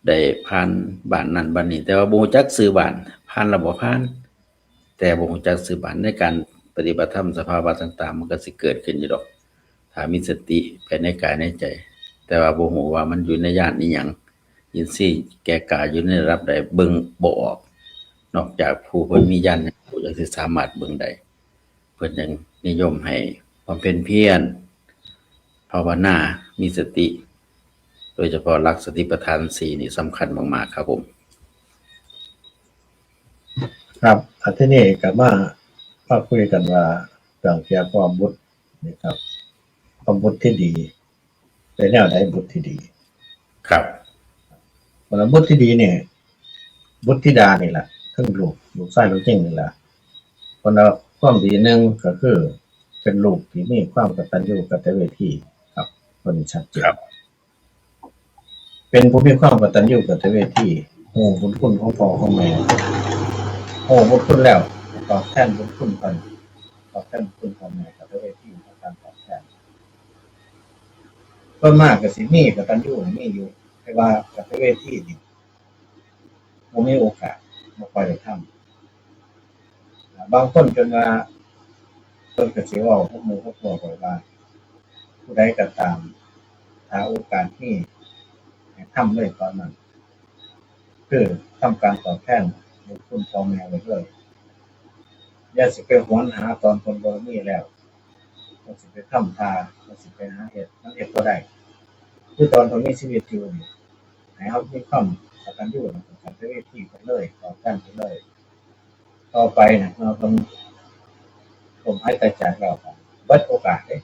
ได้ผ่านบ้านนั่นบ้านนี้ แต่ว่าบ่รู้จักชื่อบ้าน ผ่านแล้วบ่ผ่าน แต่บ่รู้จักชื่อบ้าน ในการปฏิบัติธรรมสภาวะต่างๆ มันก็สิเกิดขึ้นอยู่ดอก ถ้ามีสติไปในกายในใจ แต่ว่าบ่รู้ว่ามันอยู่ในญาณอิหยัง อินทรีย์แก่กล้าอยู่ในระดับใด เบิ่งบ่ออก นอกจากผู้เพิ่นมีญาณผู้จั่งสิสามารถเบิ่งได้ เพิ่นยังนิยมให้บำเพ็ญเพียร ภาวนา มีสติ โดยเฉพาะหลักสติปัฏฐานสี่นี่สำคัญมากๆ ครับผม ครับ อาทีนี้ก็มามาคุยกันว่าเรื่องเกี่ยวกับบุตรนี่ครับ ความบุตรที่ดี เป็นแนวใดบุตรที่ดี ครับ คนละบุตรที่ดีเนี่ย บุตรธิดานี่แหละ ทั้งลูก ลูกชายลูกหญิงนี่แหละ คนละความดีหนึ่งก็คือ เป็นลูกที่มีความกตัญญูกตเวที ครับ คนนี้ชัดเจน ครับ เป็นผู้มีความกตัญญูกตเวที ฮู้บุญคุณของพ่อของแม่ ฮู้บุญคุณแล้ว ตอบแทนบุญคุณเพิ่น ตอบแทนบุญคุณพ่อแม่กตเวที เพื่อการตอบแทน ส่วนมากก็สิมีกตัญญูนี่มีอยู่ แต่ว่ากตเวทีนี่ บ่มีโอกาส บ่ค่อยได้ทำ บางคนจนว่า เพิ่นก็สิเว้ากับหมู่กับพวกไว้ว่า ผู้ใดก็ตาม ถ้าโอกาสมี ให้ทำเลยตอนนั้น คือทำการตอบแทนบุญคุณพ่อแม่ไว้เลย อย่าสิไปหวนหาตอนเพิ่นบ่มีแล้ว ก็สิไปทำท่า ก็สิไปหาเฮ็ด มันเฮ็ดบ่ได้ คือตอนเพิ่นมีชีวิตอยู่นี่ ให้เฮามีความกตัญญูกตเวทีไปเลย ตอบแทนไปเลย ต่อไปน่ะ เมื่อเพิ่นล้มหายตายจากแล้ว เบิดโอกาสเด้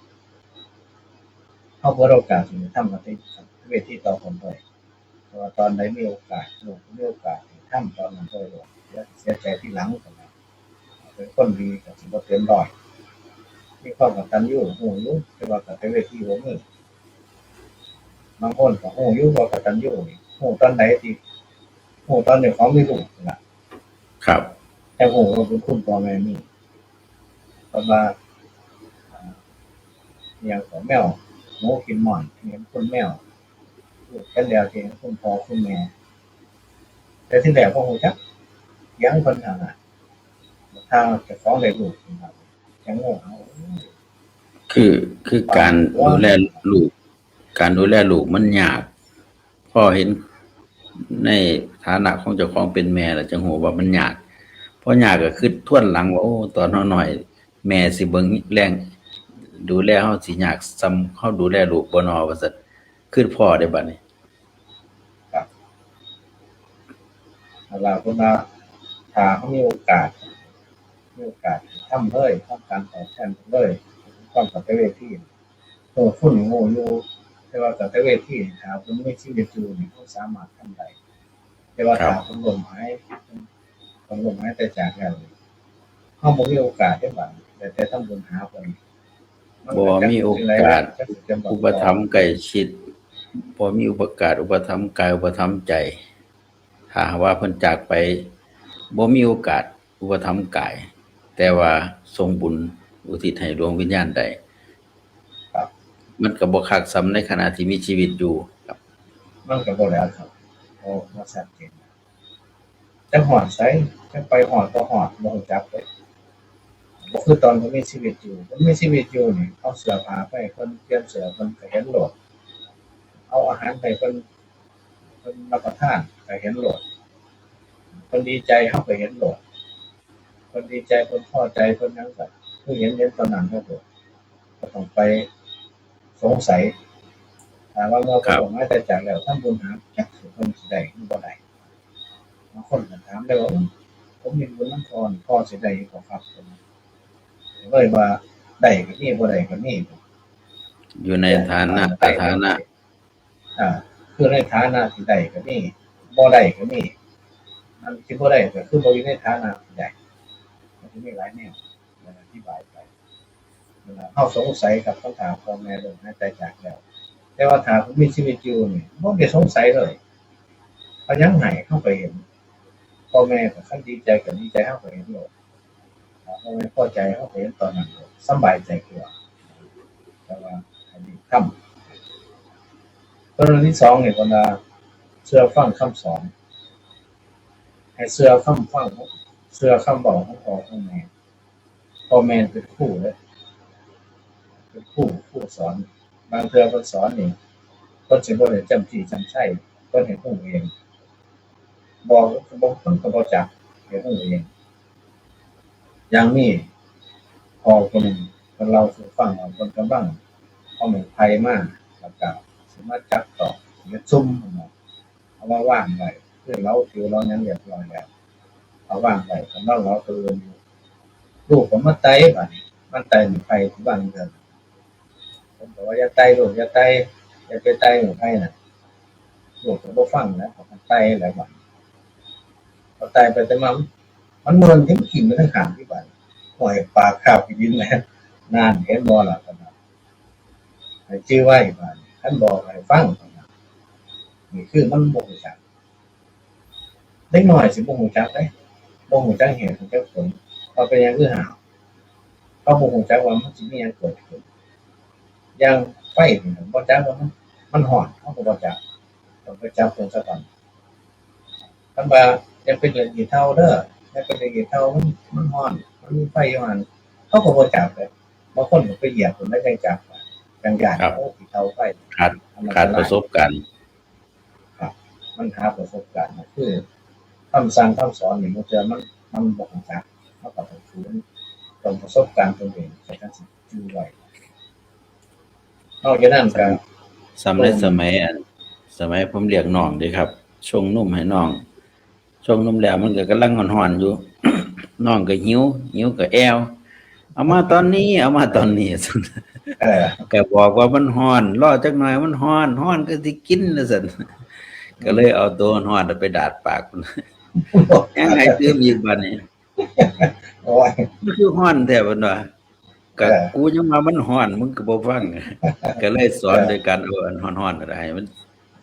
เฮาเบิดโอกาสที่จะทำกตเวทีต่อเพิ่นเลย เพราะว่าตอนใดมีโอกาส ลูกมีโอกาส ทำตอนนั้นเลย อย่าเสียใจทีหลัง เป็นคนดีก็สิบ่เต็มร้อย มีความกตัญญู ฮู้อยู่ แต่ว่ากตเวทีบ่มี บางคนก็ฮู้อยู่ว่ากตัญญูนี่ ฮู้ตอนใดที่ ฮู้ตอนเจ้าของมีลูกนั่นล่ะ ครับ แต่ฮู้ว่าบุญคุณพ่อแม่มี เพราะว่า อ่า อหย่างของแมว หมูกินหม่อน เห็นคุณแมว ลูกเห็นแล้วที่เห็นคุณพ่อคุณแม่ แต่ที่แรกบ่ฮู้จัก เถียงเพิ่นหั่นน่ะ ถ้าเจ้าของได้ลูกนะครับ จังงง เอา คือ คือการดูแลลูก การดูแลลูกมันยาก พอเห็นในฐานะของเจ้าของเป็นแม่แล้วจังฮู้ว่ามันยาก พอยากก็คิดทวนหลังว่า โอ้ ตอนเฮาน้อย แม่สิเบิ่งแล ดูแลเฮาสิยากส่ำเฮาดูแลลูกบ่น้อ ว่าซั่น คิดพ้อเด้บัดนี้ ครับ เอาล่ะ เพิ่นว่า ถ้าเฮามีโอกาส มีโอกาสทำเลย ทำการตอบแทนเลย ความกตเวที เออ คุณฮู้อยู่ แต่ว่ากตเวที ถ้าเพิ่นมีชีวิตอยู่นี่ เฮาสามารถทำได้ แต่ว่า ครับ ถ้าเพิ่นล้มหาย เพิ่นล้มหายตายจากแล้วนี่ เฮาบ่มีโอกาสเด้บัดนี้ ได้แต่ทำบุญหาเพิ่น บ่มีโอกาส อุปถัมภ์ใกล้ชิด บ่มีโอกาสอุปถัมภ์กายอุปถัมภ์ใจ ถ้าหากว่าเพิ่นจากไป บ่มีโอกาสอุปถัมภ์กาย แต่ว่าส่งบุญอุทิศให้ดวงวิญญาณได้ ครับ มันก็บ่คักส่ำในขณะที่มีชีวิตอยู่ครับ มันก็บ่แล้วครับ บ่ บ่ชัดเจน จักฮอดไส จักไปฮอดบ่ฮอด บ่ฮู้จักเลย บ่คือตอนเพิ่นมีชีวิตอยู่ เพิ่นมีชีวิตอยู่นี่ เอาเสื้อผ้าไปให้เพิ่น เปลี่ยนเสื้อเพิ่นก็เห็นโลด เอาอาหารไปให้เพิ่น เพิ่นรับประทานก็เห็นโลด เพิ่นดีใจเฮาก็เห็นโลด เพิ่นดีใจ เพิ่นพอใจ เพิ่นหยังก็คือเห็น เห็นตอนนั้นก็โลด บ่ต้องไปสงสัย ถ้าว่าเมื่อพระองค์หายตายจากแล้ว ทำบุญหาจักสิเพิ่นสิได้หรือบ่ได้ บางคนก็ถามได้ว่า "ผมมีบุญนำพ่อนี่ พ่อสิได้อยู่บ่ครับ" เลยว่าได้ก็มี บ่ได้ก็มี อยู่ในฐานะ ฐานะ อ่า คือในฐานะที่ได้ก็มี บ่ได้ก็มี อันที่บ่ได้ก็คือบ่อยู่ในฐานะที่ได้ มันสิมีหลายแนว อธิบายไป เฮาสงสัยกับคำถามพ่อแม่เรื่องหายตายจากแล้ว แต่ว่าถ้าเพิ่นมีชีวิตอยู่นี่ บ่ได้สงสัยเลย เพิ่นยังให้ เฮาก็เห็น พ่อแม่ก็คันดีใจก็ดีใจ เฮาก็เห็นโลด ถ้าพ่อแม่พอใจ เฮาก็เห็นตอนนั้นโลด สำบายใจกว่า แต่ว่าอันนี้ทำ กรณีที่สองนี่เพิ่นว่า เชื่อฟังคำสอน ให้เชื่อคำฟัง เชื่อคำเว้าของพ่อของแม่ พ่อแม่เป็นครูเด้ เป็นครู ครูสอน บางเทื่อเพิ่นสอนนี่ เพิ่นสิบ่ได้จำจี้จำไช เพิ่นให้ฮู้เอง บอกก็บ่ เพิ่นก็บ่จัก ให้ฮู้เอง อย่างมีพ่อคนหนึ่งเพิ่นเล่าสู่ฟังว่าเพิ่นกำลังเอาไม้ไผ่มา แล้วก็สิมาจับตอกเฮ็ดซุม เอามาวางไว้ คือเหลาผิวเหลาหยังเรียบร้อยแล้ว เอาวางไว้ กำลังเหลาตัวอื่นอยู่ ลูกก็มาไต่บัดนี้ มาไต่ไม้ไผ่ที่วางอยู่นั่น เพิ่นก็ว่า "อย่าไต่ลูก อย่าไต่ อย่าไปไต่ไม้ไผ่น่ะ" ลูกก็บ่ฟังแล้ว ก็ไต่แล้วบัดนี้ พอไต่ไปไต่มา มันเมินทิ่มถิ่มไปทางข้างที่บัดนี้ ห้อยปากคาบขี้ดินแล้ว นั่นเห็นบ่ล่ะ เพิ่นว่า ให้จื่อไว้บัดนี้ คันบอกให้ฟัง นี่คือมันบ่รู้จัก เด็กน้อยสิบ่รู้จักเด้ บ่รู้จักเหตุ บ่รู้จักผล ว่าเป็นหยังคือห้าว เขาบ่รู้จักว่ามันสิมีหยังเกิดขึ้น อย่างไฟนี่ บ่จักว่ามัน มันร้อน เขาก็บ่จัก ต้องไปจับเบิ่งซะก่อน คันว่าอย่าไปเล่นขี้เถ้าเด้อ อย่าไปเล่นขี้เถ้า มัน มันร้อน มันมีไฟอยู่หั่น เขาก็บ่จับเลย บางคนก็ไปเหยียบมันแล้วจังจับ จังย้าน ครับ โอ้ ขี้เถ้าไฟ ขาด อันนั้น ขาด อันตราย ประสบการณ์ ครับ มันหาประสบการณ์ คือคำสั่งคำสอนนี่ บางเทื่อมัน มันบ่รู้จัก เขาก็ต้องฝืน ต้องประสบการณ์ตนเอง จั่งสิจื่อไว้ นอกจากนั้นก็ ส่ำในสมัยอัน สมัยผมเลี้ยงน้องเด้ครับ ชงนมให้น้อง ชงนมแล้วมันก็กำลังฮ้อนๆอยู่ น้องก็หิว หิวก็แอ่ว "เอามาตอนนี้ เอามาตอนนี้" เออ ก็บอกว่ามันฮ้อน รอจักหน่อยมันฮ้อน ฮ้อนก็สิกินว่าซั่น ก็เลยเอาตัวฮ้อนๆไปดาดปาก แฮ่งไห้ตื่มอีกบัดนี้ โอ้ย "มันคือฮ้อนแท้" เพิ่นว่า "ก็ เออ กูยังว่ามันฮ้อน มึงก็บ่ฟัง" ก็เลยสอน เออ โดยการเอาอันฮ้อนๆนั่นล่ะให้มัน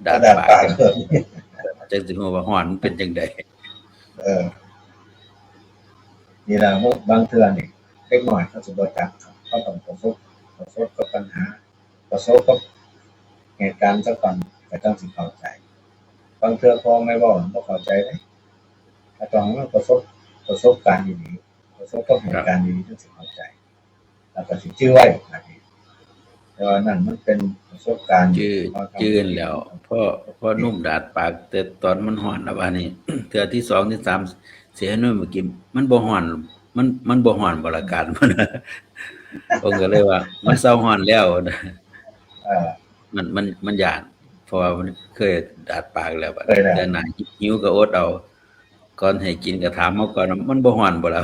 ดาดปาก ดาดปาก จั่งสิฮู้ว่าฮ้อนมันเป็นจั่งใด เออ นี่ล่ะ บางเทื่อนี่ เด็กน้อยเขาสิบ่จักครับ เขาต้องประสบ ประสบกับปัญหา ประสบกับเหตุการณ์ซะก่อน ก็จั่งสิเข้าใจ บางเทื่อพ่อแม่เว้าบ่เข้าใจเด้ ก็ต้องมาประสบ ประสบการณ์อีหลี ประสบกับเหตุการณ์อีหลีจั่งสิเข้าใจ แล้วก็สิจื่อไว้บัดนี้ แต่ว่านั่นมันเป็นประสบการณ์ จื่อ ว่า จื่อแล้ว พอ พอนุ่มดาดปาก แต่ตอนมันฮ้อนแล้วบัดนี้ เทื่อที่สองที่สาม สิให้นุ่มมากิน มันบ่ฮ้อน มัน มันบ่ฮ้อนบ่ละกัน ผมก็เลยว่า "มันเซาฮ้อนแล้ว" เออ มัน มัน มันย้าน เพราะว่ามันเคยดาดปากแล้วบัดนี้ เคยแล้ว แต่หน้าหิวก็อดเอา ก่อนให้กินก็ถามเฮาก่อนว่า "มันบ่ฮ้อนบ่ล่ะ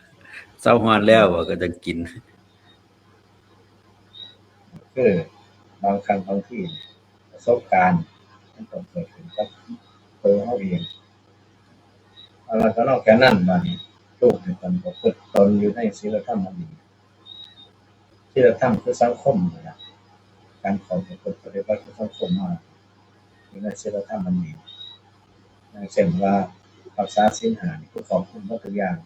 " เซาฮ้อนแล้วบ่ ก็จั่งกิน คือบางครั้งบางที ประสบการณ์มันต้องเกิดขึ้นกับตัวเฮาเอง แล้วก็นอกจากนั้นบัดนี้ ลูกนี่ต้องประพฤติตนอยู่ในศีลธรรมอันดี ศีลธรรมคือสังคมนี่ล่ะ การเข้าประพฤติปฏิบัติคือสังคมเฮาอยู่ในศีลธรรมอันดี อย่างเช่นว่ารักษาศีลห้านี่คือครอบคลุมหมดทุกอย่าง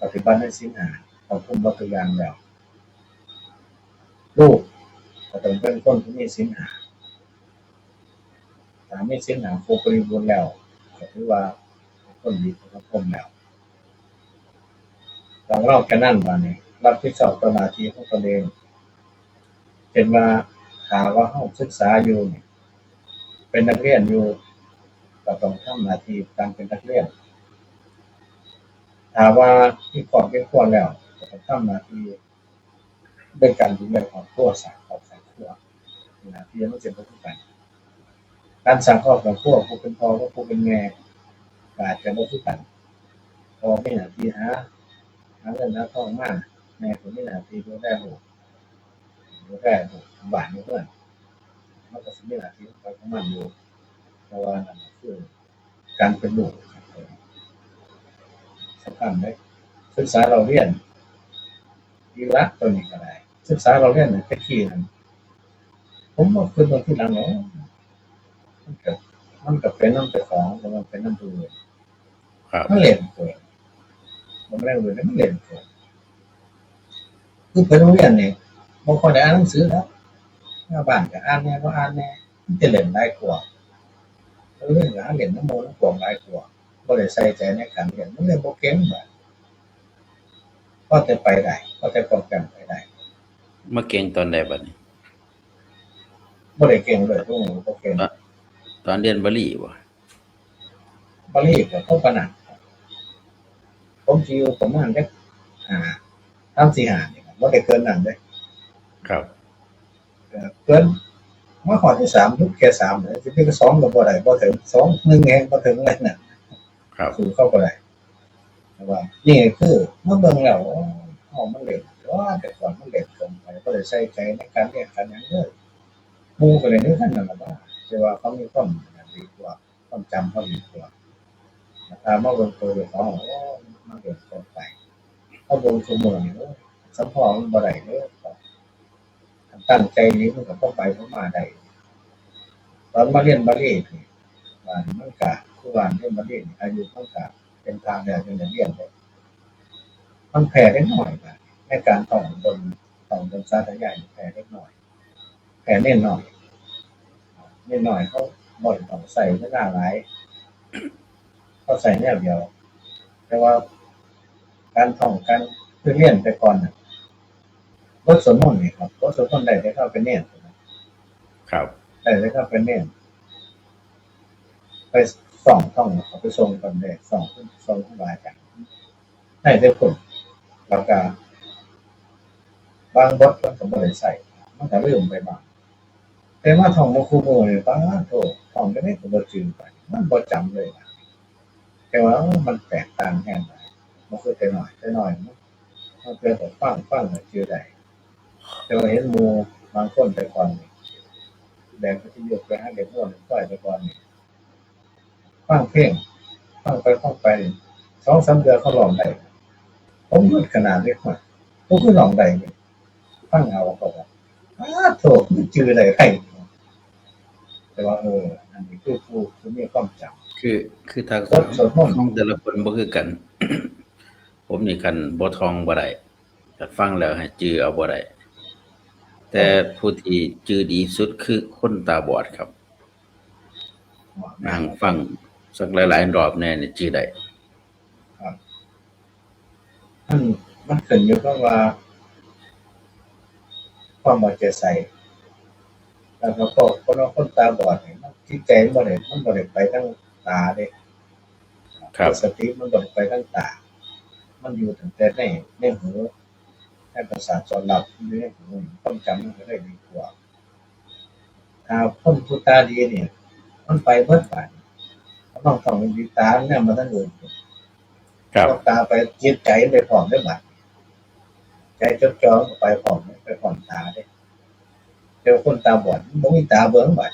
ปฏิบัติในศีลห้าครอบคลุมหมดทุกอย่างแล้ว ลูกก็ต้องเป็นคนที่มีศีลห้า ถ้ามีศีลห้าครบบริบูรณ์แล้ว ก็ถือว่าเป็นคนดีของสังคมแล้ว ต้องเล่าแค่นั้น บาดนี้รับผิดชอบต่อหน้าที่ของตนเอง เช่นว่า ถ้าว่าเราศึกษาอยู่นี่ เป็นนักเรียนอยู่ ก็ต้องทำหน้าที่การเป็นนักเรียน ถ้าว่ามีครอบมีครัวแล้ว ก็ต้องทำหน้าที่ในการดูแลครอบครัว สร้างครอบสร้างครัว หน้าที่มันจะบ่คือกัน การสร้างครอบสร้างครัว ผู้เป็นพ่อกับผู้เป็นแม่ ก็อาจจะบ่คือกัน พ่อมีหน้าที่หา หาเงินหาทองมา แม่ก็มีหน้าที่ดูแลลูก ดูแลลูกบ้านอยู่เฮือน มันก็สิมีหน้าที่ของใผของมันอยู่ แต่ว่านั่นก็คือการเป็นลูกสำคัญเด้ ศึกษาเล่าเรียน อีหละตัวนี้ก็ได้ ศึกษาเล่าเรียนเนี่ย แต่กี้นั่น ผมมาคิดเบิ่งทีหลังแล้ว มันก็ มันก็เป็นนำเจ้าของ แต่มันเป็นนำผู้อื่น ครับ มันเล่นเกิน มันเล่นเกิน มันเล่นเกิน คือไปโรงเรียนนี่ บ่ค่อยได้อ่านหนังสือแล้ว มาบ้านก็อ่านแหน่ บ่อ่านแหน่ มันจะเล่นหลายกว่า โรงเรียนก็หาเล่นนำหมู่นำพวกหลายกว่า บ่ได้ใส่ใจในการเรียน มันเลยบ่เก่ง บาด พอแต่ไปได้ พอแต่ป้องกันไปได้ มาเก่งตอนใดบัดนี้ บ่ได้เก่งเลย พวกนี้บ่เก่ง ตอน ตอนเรียนบาลีบ่ บาลีก็เท่าปานนั้น ผมสิอยู่ประมาณจักห้า สาม สี่ ห้า นี่ครับ บ่ได้เกินนั้นเด้ ครับ เอ่อ เกิน มาข้อที่สาม หยุดแค่สาม เลย สิเป็นสองก็บ่ได้ บ่ถึง สอง หนึ่งแฮงบ่ถึงเลยน่ะ ครับ สู้เขาบ่ได้ แต่ว่า นี่คือมาเบิ่งแล้ว โอ้ เฮามันเล่น ว่าแต่ก่อนมันเล่นเกินไป บ่ได้ใส่ใจในการเรียนการหยังเลย หมู่ก็เล่นคือกันนั่นล่ะว่า แต่ว่าเขามีความดีกว่า ความจำเขาดีกว่า ถ้ามาเบิ่งตัวเจ้าของ โอ้ มันเล่นเกินไป เขาเบิ่งซุมื้อนี่ โอ้ สำพองมันบ่ได้เด้อ คันตั้งใจนี่มันก็พอไปพอมาได้ ตอนมาเรียนบาลีนี่ ว่ามันก็ คือว่าเรียนบาลีนี่ อายุมันก็เป็นพระแล้ว จั่งได้เรียนเด้ มันแพ้เด็กน้อย ในการท่องบน ท่องบนสาธยาย แพ้เด็กน้อย แพ้เนนน้อย เนนน้อยเขาบ่ได้ต้องใช้เวลาหลาย เขาใช้แนวเดียว แต่ว่าการท่อง การ คือเรียนแต่ก่อนน่ะ บทสวดมนต์นี่ครับ บทสวดมนต์ได้แต่เขาเป็นเนน ครับ ได้แต่เขาเป็นเนน ไปส่องท่อง เขาไปส่งกันได้ ส่อง ส่งครูบาอาจารย์ ได้แต่พุ้น แล้วก็ บางบทมันก็บ่ได้ใช้ มันก็ลืมไปบ้าง แต่มาท่องมาคู่มื้อนี่ ป๊าดโธ่ ท่องจั่งใดก็บ่จื่อไป มันบ่จำเลยนะ แต่ว่า เอ้อ มันแตกต่างแฮงหลาย บ่คือแต่น้อย แต่น้อยมัน มันเพียงแต่ฟัง ฟังแล้วจื่อได้ แต่ว่าเห็นหมู่บางคนแต่ก่อนนี่ แบกวิทยุไปหาเล่นโน่นเล่นนี่แต่ก่อนนี่ ฟังเพลง ฟังไปฟังไป สองสามเทื่อเขาร้องได้ ผมงงขนาดเลยว่า ผมคือร้องได้นี่ ฟังเอาเขาว่า ป๊าดโธ่ มันจื่อได้ไผ แต่ว่า เออ อันนี้คือผู้ ผู้มีความจำ คือ คือทาง บทสวดมนต์ ของแต่ละคนบ่คือกัน ผมนี่คันบ่ท่องบ่ได้ แต่ฟังแล้วให้จื่อเอาบ่ได้ แต่ผู้ที่จื่อดีสุดคือคนตาบอดครับ นั่งฟังสักหลายๆรอบแน่นี่จื่อได้ ครับ มัน มันขึ้นอยู่กับว่า ความเอาใจใส่ แล้วก็พวกคน คนตาบอดนี่ มันจิตใจมันบ่ได้ มันบ่ได้ไปทางตาเด้ ครับ สติมันบ่ได้ไปทางตา มันอยู่ตั้งแต่ใน ในหู ในประสาทส่วนรับ มันอยู่ในหู ความจำมันก็เลยดีกว่า ถ้าคนผู้ตาดีนี่ มันไปเบิดบาด มันต้อง ต้องมีตาแนมมาทางอื่น ครับ เอาตาไป จิตใจไปพร้อมเด้บาด ใจจดจ่อมันก็ไปพร้อม ไปพร้อมตาเด้ แต่ว่าคนตาบอดมันบ่มีตาเบิ่งบาด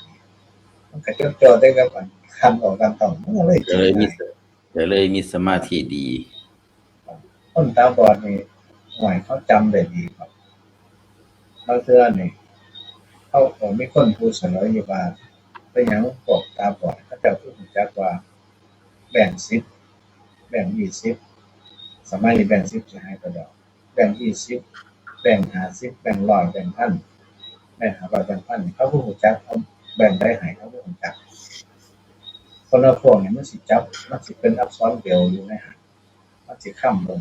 มันก็จดจ่อแต่กับอันคันออกตามต้อง มันก็เลย ก็เลยมี ก็เลยมีสมาธิดี คนตาบอดนี่ ห่วย เขาจำได้ดีครับ บางเทื่อนี่ เขาก็มีคนผู้เสนออยู่ว่า เป็นหยังพวกตาบอดเขาเจ้าคือรู้จักว่า แบงค์สิบ แบงค์ยี่สิบ สมัยนี้แบงค์สิบสิหายไปแล้ว แบงค์ยี่สิบ แบงค์ห้าสิบ แบงค์ร้อย แบงค์พัน แบงค์ห้าร้อย แบงค์พัน เขาคือรู้จัก เอาแบงค์ใดให้ เขาคือรู้จัก คนละพวกนี่มันสิจับ มันสิเป็นอักษรเบรลอยู่ในหั่น มันสิค้ำเบิ่ง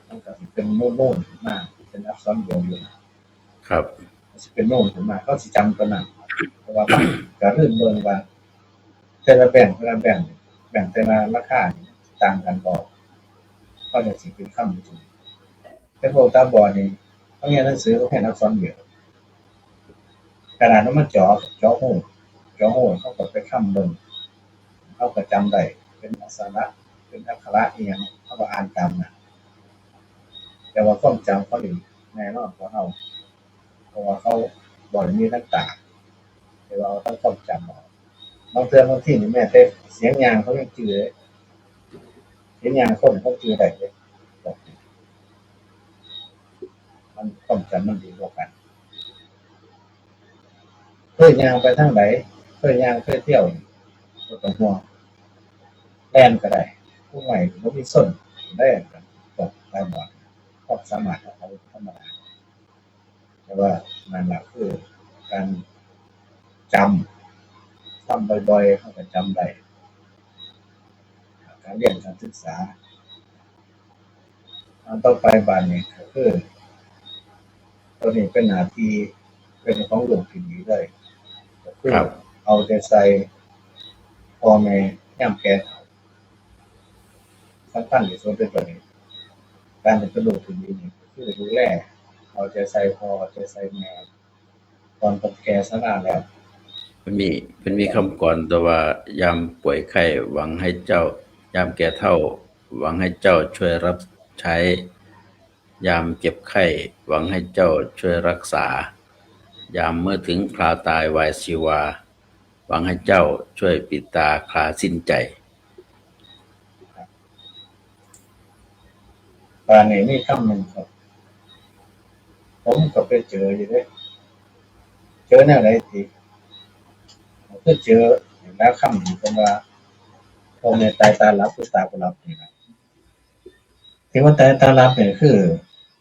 มันก็สิเป็นโน่นๆขึ้นมา เป็นอักษรเบรลอยู่หั่น ครับ มันสิเป็นโน่นขึ้นมา เขาสิจำตัวนั้น เพราะว่ามันก็ลืมเบิ่งว่า แต่ละแบงก์ แต่ละแบงก์ แบงก์แต่ละราคานี่ต่างกันบ่ เขาจะสิเป็นค้ำอยู่ แต่พวกตาบอดนี่ เขาเรียนหนังสือ เขาเรียนอักษรเบรล ขนาดนั้นมันเจาะ เจาะหู เจาะหู เขาก็ไปค้ำเบิ่ง เขาก็จำได้ เป็นอักษระ เป็นอักขระอีหยัง เขาก็อ่านตามนะ แต่ว่าความจำเขานี่แน่นอนกว่าเรา เพราะว่าเขาบ่ได้มีทั้งตา แต่ว่าเอาทั้งความจำเอา บางเทื่อบางทีนี่แม้แต่เสียงยางเขายังจื่อเลย เสียงยางคนเขาจื่อได้เลย มันความจำมันดีกว่ากัน เคยย่างไปทางไหน เคยย่างเคยเที่ยวนี่ บ่ต้องห่วง แล่นก็ได้ ผู้ใหม่ก็มีส้นได้ ตกตาบอด ความสามารถของเขาธรรมดา แต่ว่านั่นแหละคือการจำ ทำบ่อยๆ เขาก็จำได้ การเรียนการศึกษา อันต่อไปบาดนี้ก็คือ ตัวนี้เป็นหน้าที่เป็นของลูกที่ดีเลย ก็คือ ครับ เอาใจใส่พ่อแม่ยามแก่เฒ่า สำคัญที่สุดเลยตัวนี้ การเป็นลูกที่ดีนี่คือดูแล เอาใจใส่พ่อ เอาใจใส่แม่ ตอนเพิ่นแก่ชราแล้ว เพิ่นมี เพิ่นมีคำกลอนตัวว่า ยามป่วยไข้หวังให้เจ้า ยามแก่เฒ่า หวังให้เจ้าช่วยรับใช้ ยามเจ็บไข้หวังให้เจ้าช่วยรักษา ยามเมื่อถึงคราวตายวายชีวา หวังให้เจ้าช่วยปิดตาคลาสิ้นใจ บาดนี้มีคำหนึ่งครับ ผมก็ไปเจออยู่เด้ เจอแนวใดติ ก็คือเจอแล้วคำที่เพิ่นว่า พ่อแม่ตายตาหลับคือตาบ่หลับนี่ล่ะ ที่ว่าตายตาหลับนี่คือ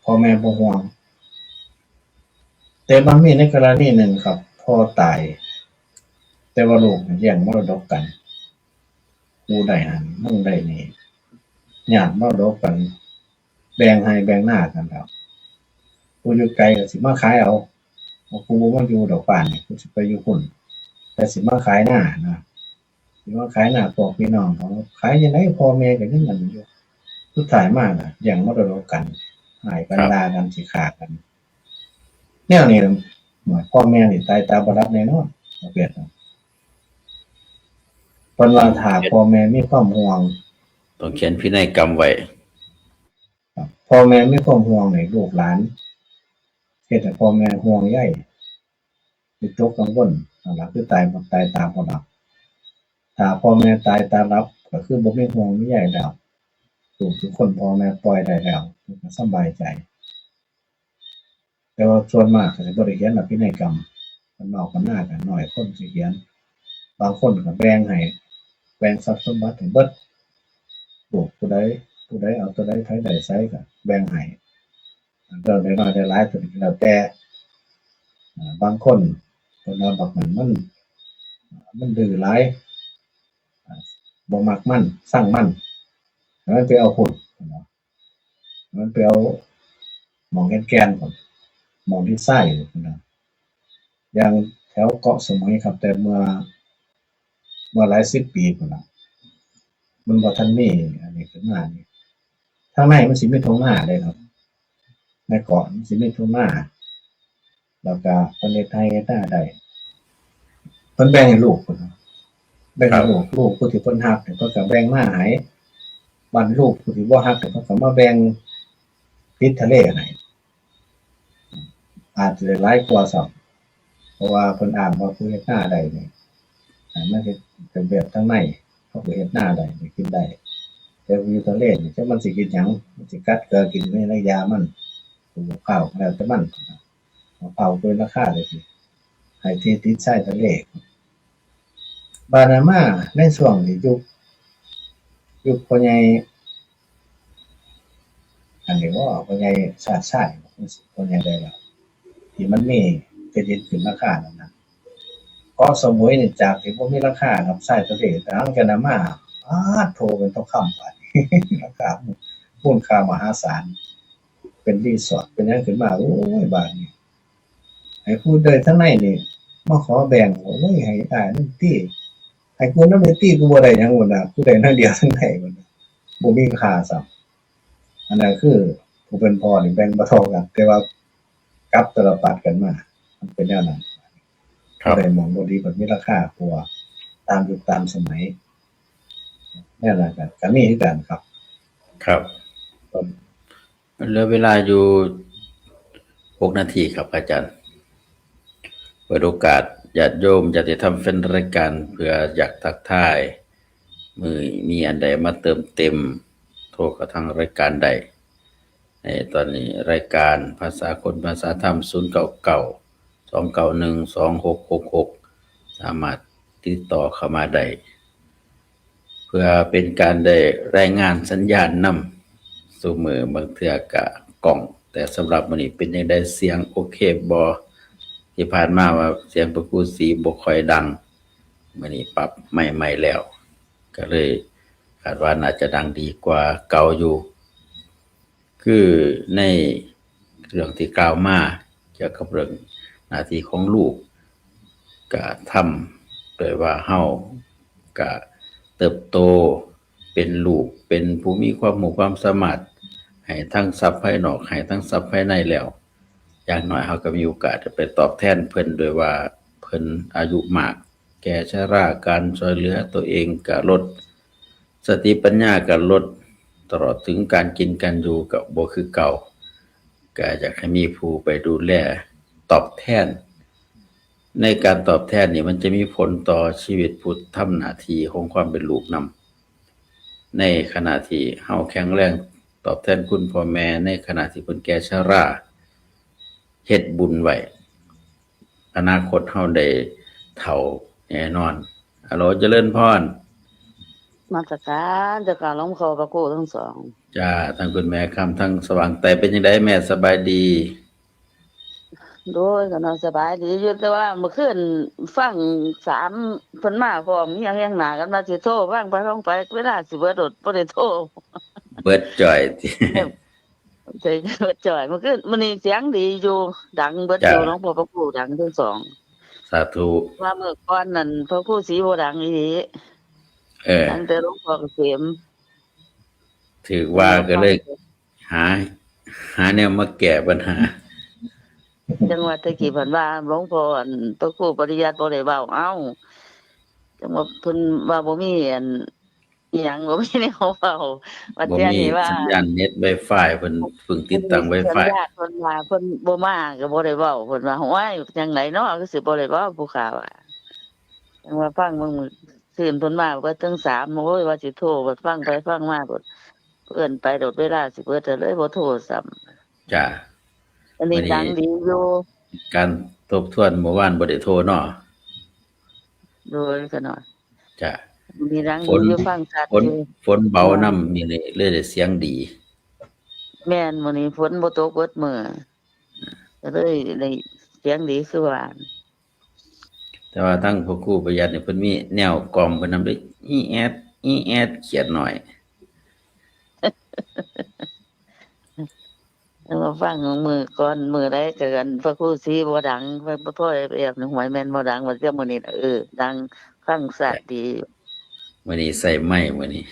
พ่อแม่บ่ห่วง แต่มันมีในกรณีหนึ่งครับ พ่อตาย แต่ว่าลูกเนี่ยแย่งมรดกกัน กูได้หั้น มึงได้นี่ ญาติมรดกกัน แบ่งไฮ่แบ่งนากันแล้ว ผู้อยู่ไกลก็สิมาขายเอา ว่ากูบ่มาอยู่ดอกบ้านนี่ กูสิไปอยู่พุ้น แต่สิมาขายนานะ สิมาขายนา พวกพี่น้องเขาขายจั่งใด พ่อแม่ก็ยังนั่นอยู่ สุดท้ายมาน่ะ แย่งมรดกกัน อ้ายกัน ครับ ด่ากัน สิฆ่ากัน แนวนี้น่ะ พ่อแม่นี่ตายตาบ่หลับแน่นอน ประเภทนั้น เพิ่นว่าถ้าพ่อแม่มีความห่วง ต้องเขียนพินัยกรรมไว้ ครับ พ่อแม่มีความห่วงนี่ ลูกหลาน เฮ็ดให้พ่อแม่ห่วงใย วิตกกังวล นั่นล่ะคือตายบ่ ตายตาบ่หลับ ถ้าพ่อแม่ตายตาหลับ ก็คือบ่มีห่วงมีใยแล้ว ลูกทุกคนพ่อแม่ปล่อยได้แล้ว เพิ่นก็สำบายใจ แต่ว่าส่วนมากก็สิบ่ได้เขียนอภินัยกรรม บ้านนอกบ้านนาก็น้อยคนสิเขียน บางคนก็แบ่งให้ แบ่งทรัพย์สมบัติให้เบิด ลูกผู้ใด ผู้ใดเอาตัวใด ไผได้ไสก็แบ่งให้ เรื่องน้อยๆ หลายๆ ตัวนี้ก็แล้วแต่ อ่า บางคนเพิ่นว่าบักนั่นมัน มันดื้อหลาย อ่า บ่มักมัน ซังมัน ให้มันไปเอาพุ้น ให้มันไปเอาหม่องแก่นๆ พุ้น หม่องที่ทรายพุ้นนะ อย่างแถวเกาะสมุยครับ แต่เมื่อ เมื่อหลายสิบปีพุ้นน่ะ มันบ่ทันมีอันนี้ขึ้นมานี่ ทางในมันสิมีทุ่งนาเด้ครับ ในเกาะมันสิมีทุ่งนา แล้วก็เพิ่นเฮ็ดไฮ่เฮ็ดนาได้ เพิ่นแบ่งให้ลูกพุ้นน่ะ แบ่งให้ ครับ ลูก ลูกผู้ที่เพิ่นฮักเนี่ย เพิ่นก็แบ่งมาให้ บัดลูกผู้ที่บ่ฮักเนี่ย เพิ่นก็มาแบ่งติดทะเลให้ อาจจะได้หลายกว่าซ้ำ เพราะว่าเพิ่นอ้างว่าผู้เฮ็ดนาได้นี่ อ่า มันเฮ็ดเป็นแบบทางใน เขาก็เฮ็ดนาได้ กินได้ แต่อยู่ทะเลนี่ จักมันสิกินหยัง มันสิกัดเกลือกินในระยะมัน ปลูกข้าวก็แล้วแต่มัน เอาข้าวเป็นราคาเลยสิ ให้ที่ติดชายทะเล บาดนั้นมาในช่วงที่ยุค ยุคพ่อใหญ่ อันนี้ว่าพ่อใหญ่ชาติชาย พ่อใหญ่ใดล่ะ ที่มันมีที่ดินขึ้นราคานั่นนะ เกาะสมุยนี่จากที่บ่มีราคาครับ ทรายทะเล แต่หลังจากนั้นมา ป๊าดโธ่ เป็นทองคำบาดนี้ ราคา มูลค่ามหาศาล เป็นรีสอร์ท เป็นหยังขึ้นมา โอ้ย บาดนี้ ให้ผู้ได้ทางในนี่ มาขอแบ่ง โอ้ย ให้อ้ายนำติ ให้กูนำแหน่ติ กูบ่ได้หยัง พุ่นน่ะ กูได้แนวเดียวทางใน พุ่นน่ะ บ่มีค่าซ้ำ อันนั้นคือผู้เป็นพ่อนี่แบ่งบ่เท่ากัน แต่ว่ากลับตาลปัตรกันมา มันเป็นแนวนั้น ครับ ได้หม่องบ่ดี มันมีราคากว่า ตามยุคตามสมัย แนวนั้นก็ ก็มีคือกันครับ ครับ เหลือเวลาอยู่หกนาทีครับอาจารย์ เปิดโอกาสญาติโยมญาติธรรมแฟนรายการ เพื่ออยากทักทาย มื้อมีอันใดมาเติมเต็ม โทรเข้าทางรายการได้ ในตอนนี้รายการภาษาคนภาษาธรรม ศูนย์เก้าเก้า สองเก้าหนึ่ง สองหกหกหก สามารถติดต่อเข้ามาได้ เพื่อเป็นการได้รายงานสัญญาณนำ ซุมื้อบางเทื่อกะก้อง แต่สำหรับมื้อนี้เป็นจั่งใด เสียงโอเคบ่ ที่ผ่านมาว่าเสียงพระครูศรีบ่ค่อยดัง มื้อนี้ปรับไมค์ใหม่แล้ว ก็เลยคาดว่าน่าจะดังดีกว่าเก่าอยู่ คือในเรื่องที่กล่าวมาเกี่ยวกับเรื่องหน้าที่ของลูก กะทำโดยว่าเฮากะเติบโตเป็นลูก เป็นผู้มีความรู้ความสามารถ ให้ทั้งทรัพย์ภายนอก ให้ทั้งทรัพย์ภายในแล้ว อย่างน้อยเฮาก็มีโอกาสจะไปตอบแทนเพิ่น โดยว่าเพิ่นอายุมาก แก่ชรา การช่วยเหลือตัวเองก็ลด สติปัญญาก็ลด ตลอดถึงการกินการอยู่ก็บ่คือเก่า ก็อยากให้มีผู้ไปดูแลตอบแทน ในการตอบแทนนี่มันจะมีผลต่อชีวิตผู้ทำหน้าที่ของความเป็นลูกนำ ในขณะที่เฮาแข็งแรงตอบแทนคุณพ่อแม่ ในขณะที่เพิ่นแก่ชรา เฮ็ดบุญไว้ อนาคตเฮาได้เฒ่าแน่นอน ฮัลโหล เจริญพร นมัสการเจ้าค่ะ หลวงพ่อพระครูทั้งสอง จ้า ทั้งคุณแม่คำ ทั้งสว่างไต เป็นจั่งใดแม่ สบายดี โดย ก็นอนสบายดีอยู่ แต่ว่าเมื่อคืนฟังสามเพิ่นมาพร้อม เฮียงเฮียงหน้ากัน ว่าสิโทรฟังไปฟังไป เวลาสิเบิดโดด บ่ได้โทร เบิดจ่อยติ ใช่ จ่อย เมื่อคืน มื้อนี้เสียงดีอยู่ ดังเบิดอยู่ จ้ะ หลวงพ่อพระครูดังทั้งสอง สาธุ ว่าเมื่อก่อนนั่นพระครูศรีบ่ดังอีหลี เออ ดังแต่หลวงพ่อเกษม ถือว่าก็เลยหา หาแนวมาแก้ปัญหา จังว่าแต่กี้เพิ่นว่าหลวงพ่อ อัน พระครูปริยัติบ่ได้เว้า เอ้า จังว่าเพิ่นว่าบ่มี อัน อิหยัง บ่มีแนวเว้า บัด บ่ เทื่อ มี นี้ว่า สัญญาณเน็ต Wi-Fi เพิ่นเพิ่งติดตั้ง Wi-Fi สัญญาณ เพิ่นว่าเพิ่นบ่มาก็บ่ได้เว้า เพิ่นว่า โอ้ย จังได๋เนาะ คือสิบ่ได้เว้า ผู้ข่าวว่า จังว่าฟังเบิ่งมื้อคืนเพิ่นมาเบิดทั้งสาม โอ้ย ว่าสิโทร บัดฟังไปฟังมา บัดเอิ้นไปโดด เวลาสิเบิด ก็เลยบ่โทรซ้ำ จ้ะ อันนี้ มื้อนี้ดังดีอยู่ การทบทวนเมื่อวานบ่ได้โทรเนาะ โดย ก็น้อย จ้ะ มีหยัง ฝน อยู่ฟังชัด ฝน อยู่ ฝนเบานำ มื้อนี้เลยได้เสียงดี แม่น มื้อนี้ฝนบ่ตกเบิดมื้อ ก็เลยได้เสียงดีคือว่า แต่ว่าทั้งพระครูประหยัดนี่เพิ่นมีแนวกล่อมเพิ่นนำเด้ อีแอด อีแอด เขียนหน่อย แล้วมาฟังมื้อก่อน มื้อใดก็ อัน พระครูศรีบ่ดัง พระ พระพ่อแอบๆ หวยแม่นบ่ดัง ว่าเสียมื้อนี้น่ะ เออ ดังฟังชัดดี มื้อนี้ใส่ไมค์มื้อนี้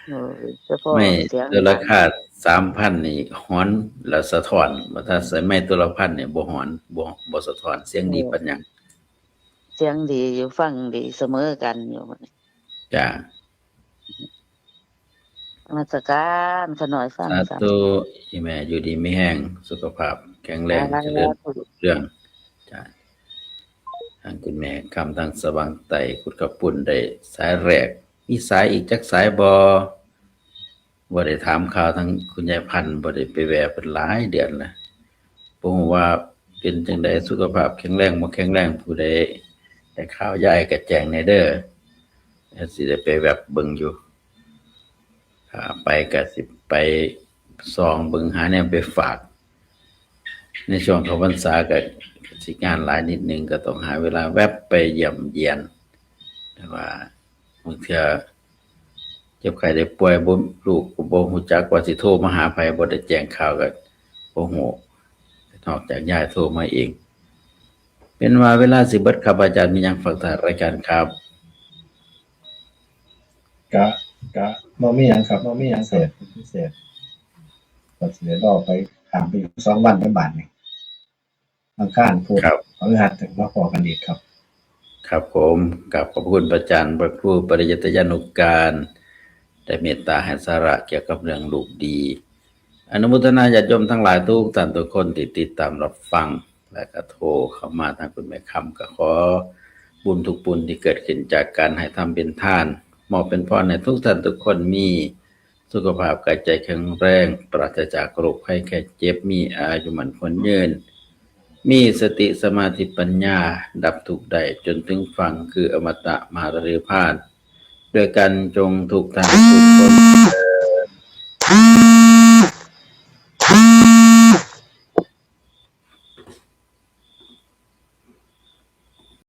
เออ เฉพาะ ไมค์ เสียง ตัวราคาสามพันนี่หอนแล้วสะท้อน ว่าถ้าใส่ไมค์ตัวละพันนี่บ่หอน บ่ บ่สะท้อน เสียงดี เออ ปานหยัง เสียงดีอยู่ ฟังดีเสมอกันอยู่ จ้ะ นมัสการ ขน้อยฟัง สาธุ จ้ะ อีแม่อยู่ดีมีแฮง สุขภาพแข็งแรง สาธุ เจริญรุ่งเรือง จ้ะ ทั้งคุณแม่คำ ทั้งสว่างไต กุดกระปุ่นได้สายแรก มีสายอีกจักสายบ่ บ่ได้ถามข่าวทั้งคุณยายพันธุ์ บ่ได้ไปแวะเพิ่นหลายเดือนแล้ว บ่ฮู้ว่าเป็นจั่งใด สุขภาพแข็งแรงบ่แข็งแรง ผู้ใดได้ข่าวยายก็แจ้งแหน่เด้อ เดี๋ยวสิได้ไปแวบเบิ่งอยู่ ถ้าไปก็สิไปส่องเบิ่ง หาแนวไปฝาก ในช่วงเข้าพรรษาก็สิ สิงานหลายนิดนึงก็ต้องหาเวลาแวบไปเยี่ยมเยียน แต่ว่าบางเทื่อเจ็บไข้ได้ป่วยบ่ลูกก็บ่ฮู้จักว่าสิโทรมาหาไผ บ่ได้แจ้งข่าวก็บ่ฮู้ นอกจากยายโทรมาเอง เป็นว่าเวลาสิเบิดครับ อาจารย์มีหยังฝากท้ายรายการครับ กะกะบ่มีหยังครับบ่มีหยังเสพพิเศษก็สิได้รอไปข้ามไปอีกสองวันในบ้านนี่อังคารพุธ ครับ พฤหัสถึงมาพอกันอีกครับ ครับผมกราบขอบคุณพระอาจารย์พระครูปริยัติยานุการได้เมตตาให้สาระเกี่ยวกับเรื่องลูกดี อนุโมทนาญาติโยมทั้งหลายทุกท่านทุกคนที่ติดตามรับฟัง และก็โทรเข้ามาทางคุณแม่คำก็ขอบุญทุกบุญที่เกิดขึ้นจากการให้ทำเป็นทาน มอบเป็นพรให้ทุกท่านทุกคนมีสุขภาพกายใจแข็งแรง ปราศจากโรคภัยไข้เจ็บ มีอายุมั่นขวัญยืน มีสติสมาธิปัญญาดับทุกข์ได้จนถึงฝั่งคืออมตะมหาฤพาน ด้วยกันจงทุกท่านทุกคนเทอญ